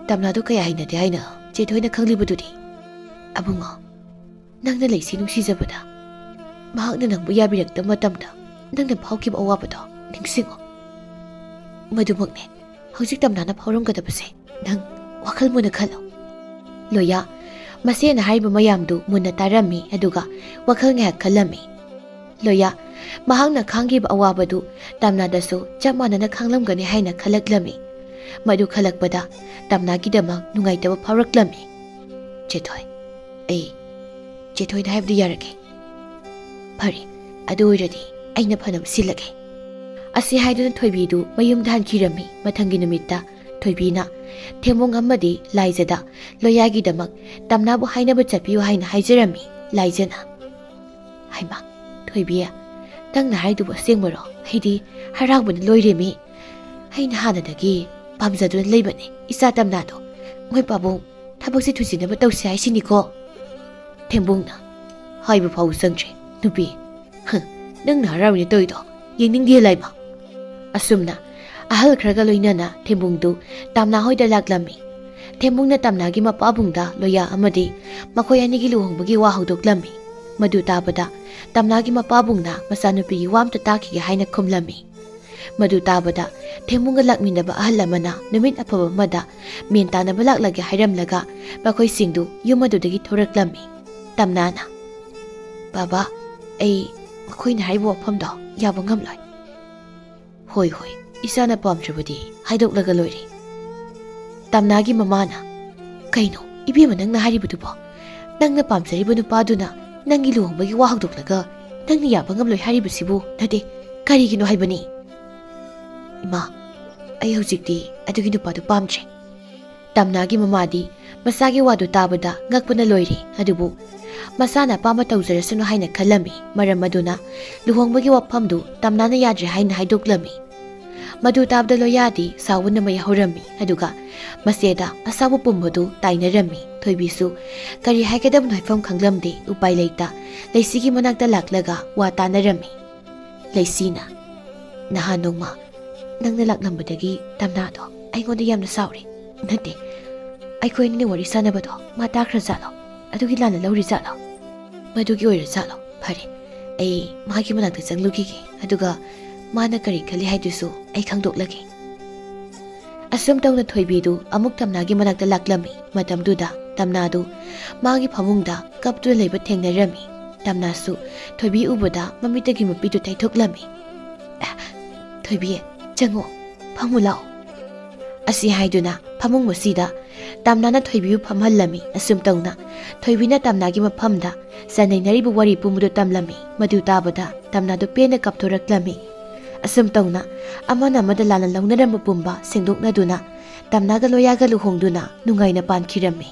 ꯇꯝꯅꯥꯗꯣ ꯀꯌꯥ ꯍꯩꯅꯗꯦ ꯍꯥꯏꯅ ꯆꯦꯊꯣꯏꯅ ꯈꯪꯂꯤꯕꯗꯨꯗꯤ꯫" "ꯑꯕꯨꯡꯉꯣ, ꯅꯪꯅ ꯂꯩꯁꯤ ꯅꯨꯡꯁꯤꯖꯕꯗ ꯃꯍꯥꯛꯅ ꯅꯪꯕꯨ ꯌꯥꯕꯤꯔꯛꯇꯕ ꯃꯇꯝꯗ ꯅꯪꯅ ꯐꯥꯎꯈꯤꯕ ꯑꯋꯥꯕꯗꯣ ꯅꯤꯡꯁꯤꯡꯉꯨ꯫ ꯃꯗꯨꯃꯛꯅꯦ ꯍꯧꯖꯤꯛ ꯇꯝꯅꯥꯅ ꯐꯥꯎꯔꯝꯒꯗꯕꯁꯦ꯫ ꯅꯪ ꯋꯥꯈꯜ ꯃꯨꯟꯅ ꯈꯜꯂꯨ꯫" ꯂꯣꯌꯥ ꯃꯁꯦꯅ ꯍꯥꯏꯔꯤꯕ ꯃꯌꯥꯝꯗꯨ ꯃꯨꯟꯅ ꯇꯥꯔꯝꯃꯤ, ꯑꯗꯨꯒ ꯋꯥꯈꯜ ꯉꯥꯏꯍꯥꯛ ꯈꯜꯂꯝꯃꯤ꯫ ꯂꯣꯌꯥ ꯃꯍꯥꯛꯅ ꯈꯥꯡꯈꯤꯕ ꯑꯋꯥꯕꯗꯨ ꯇꯝꯅꯥꯗꯁꯨ ꯆꯞ ꯃꯥꯟꯅꯅ ꯈꯥꯡꯂꯝꯒꯅꯤ ꯍꯥꯏꯅ ꯈꯜꯂꯛꯂꯝꯃꯤ꯫ ꯃꯗꯨ ꯈꯜꯂꯛꯄꯗ ꯇꯝꯅꯥꯒꯤꯗꯃꯛ ꯅꯨꯡꯉꯥꯏꯇꯕ ꯐꯥꯎꯔꯛꯂꯝꯃꯤ꯫ "ꯆꯦꯊꯣꯏ, ꯑꯩ ꯆꯦꯊꯣꯏꯅ ꯍꯥꯏꯕꯗꯨ ꯌꯥꯔꯒꯦ꯫ ꯐꯔꯦ, ꯑꯗꯨ ꯑꯣꯏꯔꯗꯤ ꯑꯩꯅ ꯐꯅꯕ ꯁꯤꯜꯂꯒꯦ꯫" ꯑꯁꯤ ꯍꯥꯏꯗꯨꯅ ꯊꯣꯏꯕꯤꯗꯨ ꯃꯌꯨꯝꯗ ꯍꯟꯈꯤꯔꯝꯃꯤ꯫ ꯃꯊꯪꯒꯤ ꯅꯨꯃꯤꯠꯇ ꯊꯣꯏꯕꯤꯅ ꯊꯦꯝꯕꯣꯡ ꯑꯃꯗꯤ ꯂꯥꯏꯖꯗ ꯂꯣꯌꯥꯒꯤꯗꯃꯛ ꯇꯝꯅꯥꯕꯨ ꯍꯥꯏꯅꯕ ꯆꯠꯄꯤꯌꯨ ꯍꯥꯏꯅ ꯍꯥꯏꯖꯔꯝꯃꯤ꯫ ꯂꯥꯏꯖꯅ, "ꯍꯩꯃꯥ, ꯊꯣꯏꯕꯤ, ꯅꯪꯅ ꯍꯥꯏꯗꯨꯕꯨ ꯑꯁꯦꯡꯕꯔꯣ? ꯑꯩꯗꯤ ꯍꯔꯥꯎꯕꯅ ꯂꯣꯏꯔꯦꯃꯤ꯫ ꯑꯩꯅ ꯍꯥꯟꯅꯗꯒꯤ ꯄꯥꯝꯖꯗꯨꯅ ꯂꯩꯕꯅꯤ ꯏꯆꯥ ꯇꯝꯅꯥꯗꯣ꯫ ꯃꯣꯏ ꯄꯥꯕꯨꯡ, ꯊꯕꯛꯁꯦ ꯊꯨꯖꯤꯟꯅꯕ ꯇꯧꯁꯤ ꯍꯥꯏꯁꯤꯅꯤꯀꯣ꯫" ꯊꯦꯝꯕꯨꯡꯅ, "ꯍꯥꯏꯕ ꯐꯥꯎ ꯆꯪꯗ꯭ꯔꯦ, ꯅꯨꯄꯤ꯫ ꯍ, ꯅꯪꯅ ꯍꯔꯥꯎꯔꯤꯅꯦ ꯇꯧꯔꯤꯗꯣ, ꯌꯦꯡꯅꯤꯡꯗꯦ ꯂꯥꯏꯃ꯫" ꯑꯁꯨꯝꯅ ꯑꯍꯜ ꯈꯔꯒ ꯂꯣꯏꯅꯅ ꯊꯦꯝꯕꯨꯡꯗꯨ ꯇꯝꯅꯥ ꯍꯣꯏꯗ ꯂꯥꯛꯂꯝꯃꯤ꯫ ꯊꯦꯝꯃꯨꯡꯅ ꯇꯝꯅꯥꯒꯤ ꯃꯄꯥꯕꯨꯡꯗ ꯂꯣꯌꯥ ꯑꯃꯗꯤ ꯃꯈꯣꯏ ꯑꯅꯤꯒꯤ ꯂꯨꯍꯣꯡꯕꯒꯤ ꯋꯥ ꯍꯧꯗꯣꯛꯂꯝꯃꯤ꯫ ꯃꯗꯨ ꯇꯥꯕꯗ ꯇꯝꯅꯥꯒꯤ ꯃꯄꯥꯕꯨꯡꯅ ꯃꯆꯥꯅꯨꯄꯤꯒꯤ ꯋꯥ ꯑꯝꯇ ꯇꯥꯈꯤꯒꯦ ꯍꯥꯏꯅ ꯈꯨꯝꯂꯝꯃꯤ꯫ ꯃꯗꯨ ꯇꯥꯕꯗ ꯊꯦꯝꯃꯨꯡꯒ ꯂꯥꯛꯃꯤꯟꯅꯕ ꯑꯍꯜ ꯑꯃꯅ ꯅꯨꯃꯤꯠ ꯑꯐꯕ ꯑꯃꯗ ꯃꯦꯟ ꯇꯥꯅꯕ ꯂꯥꯛꯂꯒꯦ ꯍꯥꯏꯔꯝꯂꯒ ꯃꯈꯣꯏꯁꯤꯡꯗꯨ ꯌꯨꯝ ꯑꯗꯨꯗꯒꯤ ꯊꯣꯔꯛꯂꯝꯃꯤ꯫ ꯇꯝꯅꯥꯅ, "ꯕꯥꯕꯥ, ꯑꯩ ꯃꯈꯣꯏꯅ ꯍꯥꯏꯔꯤꯕ ꯋꯥꯐꯝꯗꯣ ꯌꯥꯕ ꯉꯝꯂꯣꯏ꯫" "ꯍꯣꯏ, ꯍꯣꯏ, ꯏꯆꯥꯅ ꯄꯥꯝꯗ꯭ꯔꯕꯗꯤ ꯍꯥꯏꯗꯣꯛꯂꯒ ꯂꯣꯏꯔꯦ꯫" ꯇꯝꯅꯥꯒꯤ ꯃꯃꯥꯅ, "ꯀꯩꯅꯣ ꯏꯕꯦꯝꯃ ꯅꯪꯅ ꯍꯥꯏꯔꯤꯕꯗꯨꯕꯣ? ꯅꯪꯅ ꯄꯥꯝꯖꯔꯤꯕ ꯅꯨꯄꯥꯗꯨꯅ ꯅꯪꯒꯤ ꯂꯨꯍꯣꯡꯕꯒꯤ ꯋꯥ ꯍꯧꯗꯣꯛꯂꯒ ꯅꯪꯅ ꯌꯥꯕ ꯉꯝꯂꯣꯏ ꯍꯥꯏꯔꯤꯕꯁꯤꯕꯨ ꯅꯠꯇꯦ, ꯀꯔꯤꯒꯤꯅꯣ ꯍꯥꯏꯕꯅꯤ?" "ꯏꯃꯥ, ꯑꯩ ꯍꯧꯖꯤꯛꯇꯤ ꯑꯗꯨꯒꯤ ꯅꯨꯄꯥꯗꯨ ꯄꯥꯝꯗ꯭ꯔꯦ꯫" ꯇꯝꯅꯥꯒꯤ ꯃꯃꯥꯗꯤ ꯃꯆꯥꯒꯤ ꯋꯥꯗꯨ ꯇꯥꯕꯗ ꯉꯛꯄꯅ ꯂꯣꯏꯔꯦ꯫ ꯑꯗꯨꯕꯨ ꯃꯆꯥꯅ ꯑꯄꯥꯝꯕ ꯇꯧꯖꯔꯁꯅꯨ ꯍꯥꯏꯅ ꯈꯜꯂꯝꯃꯤ꯫ ꯃꯔꯝ ꯑꯗꯨꯅ ꯂꯨꯍꯣꯡꯕꯒꯤ ꯋꯥꯐꯝꯗꯨ ꯇꯝꯅꯥꯅ ꯌꯥꯗ꯭ꯔꯦ ꯍꯥꯏꯅ ꯍꯥꯏꯗꯣꯛꯂꯝꯃꯤ꯫ ꯃꯗꯨ ꯇꯥꯕꯗ ꯂꯣꯌꯥꯗꯤ ꯁꯥꯎꯕꯅ ꯃꯩ ꯍꯧꯔꯝꯃꯤ꯫ ꯑꯗꯨꯒ ꯃꯆꯦꯗ ꯑꯁꯥꯎꯕ ꯄꯨꯝꯕꯗꯨ ꯇꯥꯏꯅꯔꯝꯃꯤ꯫ ꯊꯣꯏꯕꯤꯁꯨ ꯀꯔꯤ ꯍꯥꯏꯒꯗꯕꯅꯣ ꯍꯥꯏꯐꯝ ꯈꯪꯂꯝꯗꯦ꯫ ꯎꯄꯥꯏ ꯂꯩꯇ ꯂꯩꯁꯤꯒꯤ ꯃꯅꯥꯛꯇ ꯂꯥꯛꯂꯒ ꯋꯥ ꯇꯥꯅꯔꯝꯃꯤ꯫ ꯂꯩꯁꯤꯅ, "ꯅꯍꯥꯟ ꯅꯣꯡꯃ ꯅꯪꯅ ꯂꯥꯛꯂꯝꯕꯗꯒꯤ ꯇꯝꯅꯥꯗꯣ ꯑꯩꯉꯣꯟꯗ ꯌꯥꯝꯅ ꯁꯥꯎꯔꯦ꯫ ꯅꯠꯇꯦ, ꯑꯩꯈꯣꯏ ꯑꯅꯤꯅ ꯋꯥꯔꯤ ꯁꯥꯟꯅꯕꯗꯣ ꯃꯥ ꯇꯥꯈ꯭ꯔꯖꯥꯠꯂꯣ? ꯑꯗꯨꯒꯤ ꯂꯥꯟꯅ ꯂꯧꯔꯤꯖꯥꯠꯂꯣ?" "ꯃꯗꯨꯒꯤ ꯑꯣꯏꯔꯖꯥꯠꯂꯣ? ꯐꯔꯦ, ꯑꯩ ꯃꯥꯒꯤ ꯃꯅꯥꯛꯇ ꯆꯪꯂꯨꯈꯤꯒꯦ, ꯑꯗꯨꯒ ꯃꯥꯅ ꯀꯔꯤ ꯈꯜꯂꯤ ꯍꯥꯏꯗꯨꯁꯨ ꯑꯩ ꯈꯪꯗꯣꯛꯂꯒꯦ꯫" ꯑꯁꯨꯝ ꯇꯧꯅ ꯊꯣꯏꯕꯤꯗꯨ ꯑꯃꯨꯛ ꯇꯝꯅꯥꯒꯤ ꯃꯅꯥꯛꯇ ꯂꯥꯛꯂꯝꯃꯤ꯫ ꯃꯇꯝꯗꯨꯗ ꯇꯝꯅꯥꯗꯨ ꯃꯥꯒꯤ ꯐꯃꯨꯡꯗ ꯀꯞꯇꯨꯅ ꯂꯩꯕ ꯊꯦꯡꯅꯔꯝꯃꯤ꯫ ꯇꯝꯅꯥꯁꯨ ꯊꯣꯏꯕꯤ ꯎꯕꯗ ꯃꯃꯤꯠꯇꯒꯤ ꯃꯄꯤꯗꯨ ꯇꯩꯊꯣꯛꯂꯝꯃꯤ꯫ "ꯑꯦ, ꯊꯣꯏꯕꯤ, ꯆꯪꯉꯣ, ꯐꯝꯃꯨ ꯂꯥꯛꯑꯣ꯫" ꯑꯁꯤ ꯍꯥꯏꯗꯨꯅ ꯐꯃꯨꯡ ꯑꯁꯤꯗ ꯇꯝꯅꯥꯅ ꯊꯣꯏꯕꯤꯕꯨ ꯐꯝꯍꯜꯂꯝꯃꯤ꯫ ꯑꯁꯨꯝ ꯇꯧꯅ ꯊꯣꯏꯕꯤꯅ ꯇꯝꯅꯥꯒꯤ ꯃꯐꯝꯗ ꯆꯥꯟꯅꯩꯅꯔꯤꯕ ꯋꯥꯔꯤ ꯄꯨꯝꯕꯗꯨ ꯇꯝꯂꯝꯃꯤ꯫ ꯃꯗꯨ ꯇꯥꯕꯗ ꯇꯝꯅꯥꯗꯨ ꯄꯦꯟꯅ ꯀꯞꯊꯣꯔꯛꯂꯝꯃꯤ꯫ ꯑꯁꯨꯝ ꯇꯧꯅ ꯑꯃꯅ ꯑꯃꯗ ꯂꯥꯟꯅ ꯂꯧꯅꯔꯝꯕ ꯄꯨꯝꯕ ꯁꯦꯡꯗꯣꯛꯅꯗꯨꯅ ꯇꯝꯅꯥꯒ ꯂꯣꯌꯥꯒ ꯂꯨꯍꯣꯡꯗꯨꯅ ꯅꯨꯡꯉꯥꯏꯅ ꯄꯥꯟꯈꯤꯔꯝꯃꯤ꯫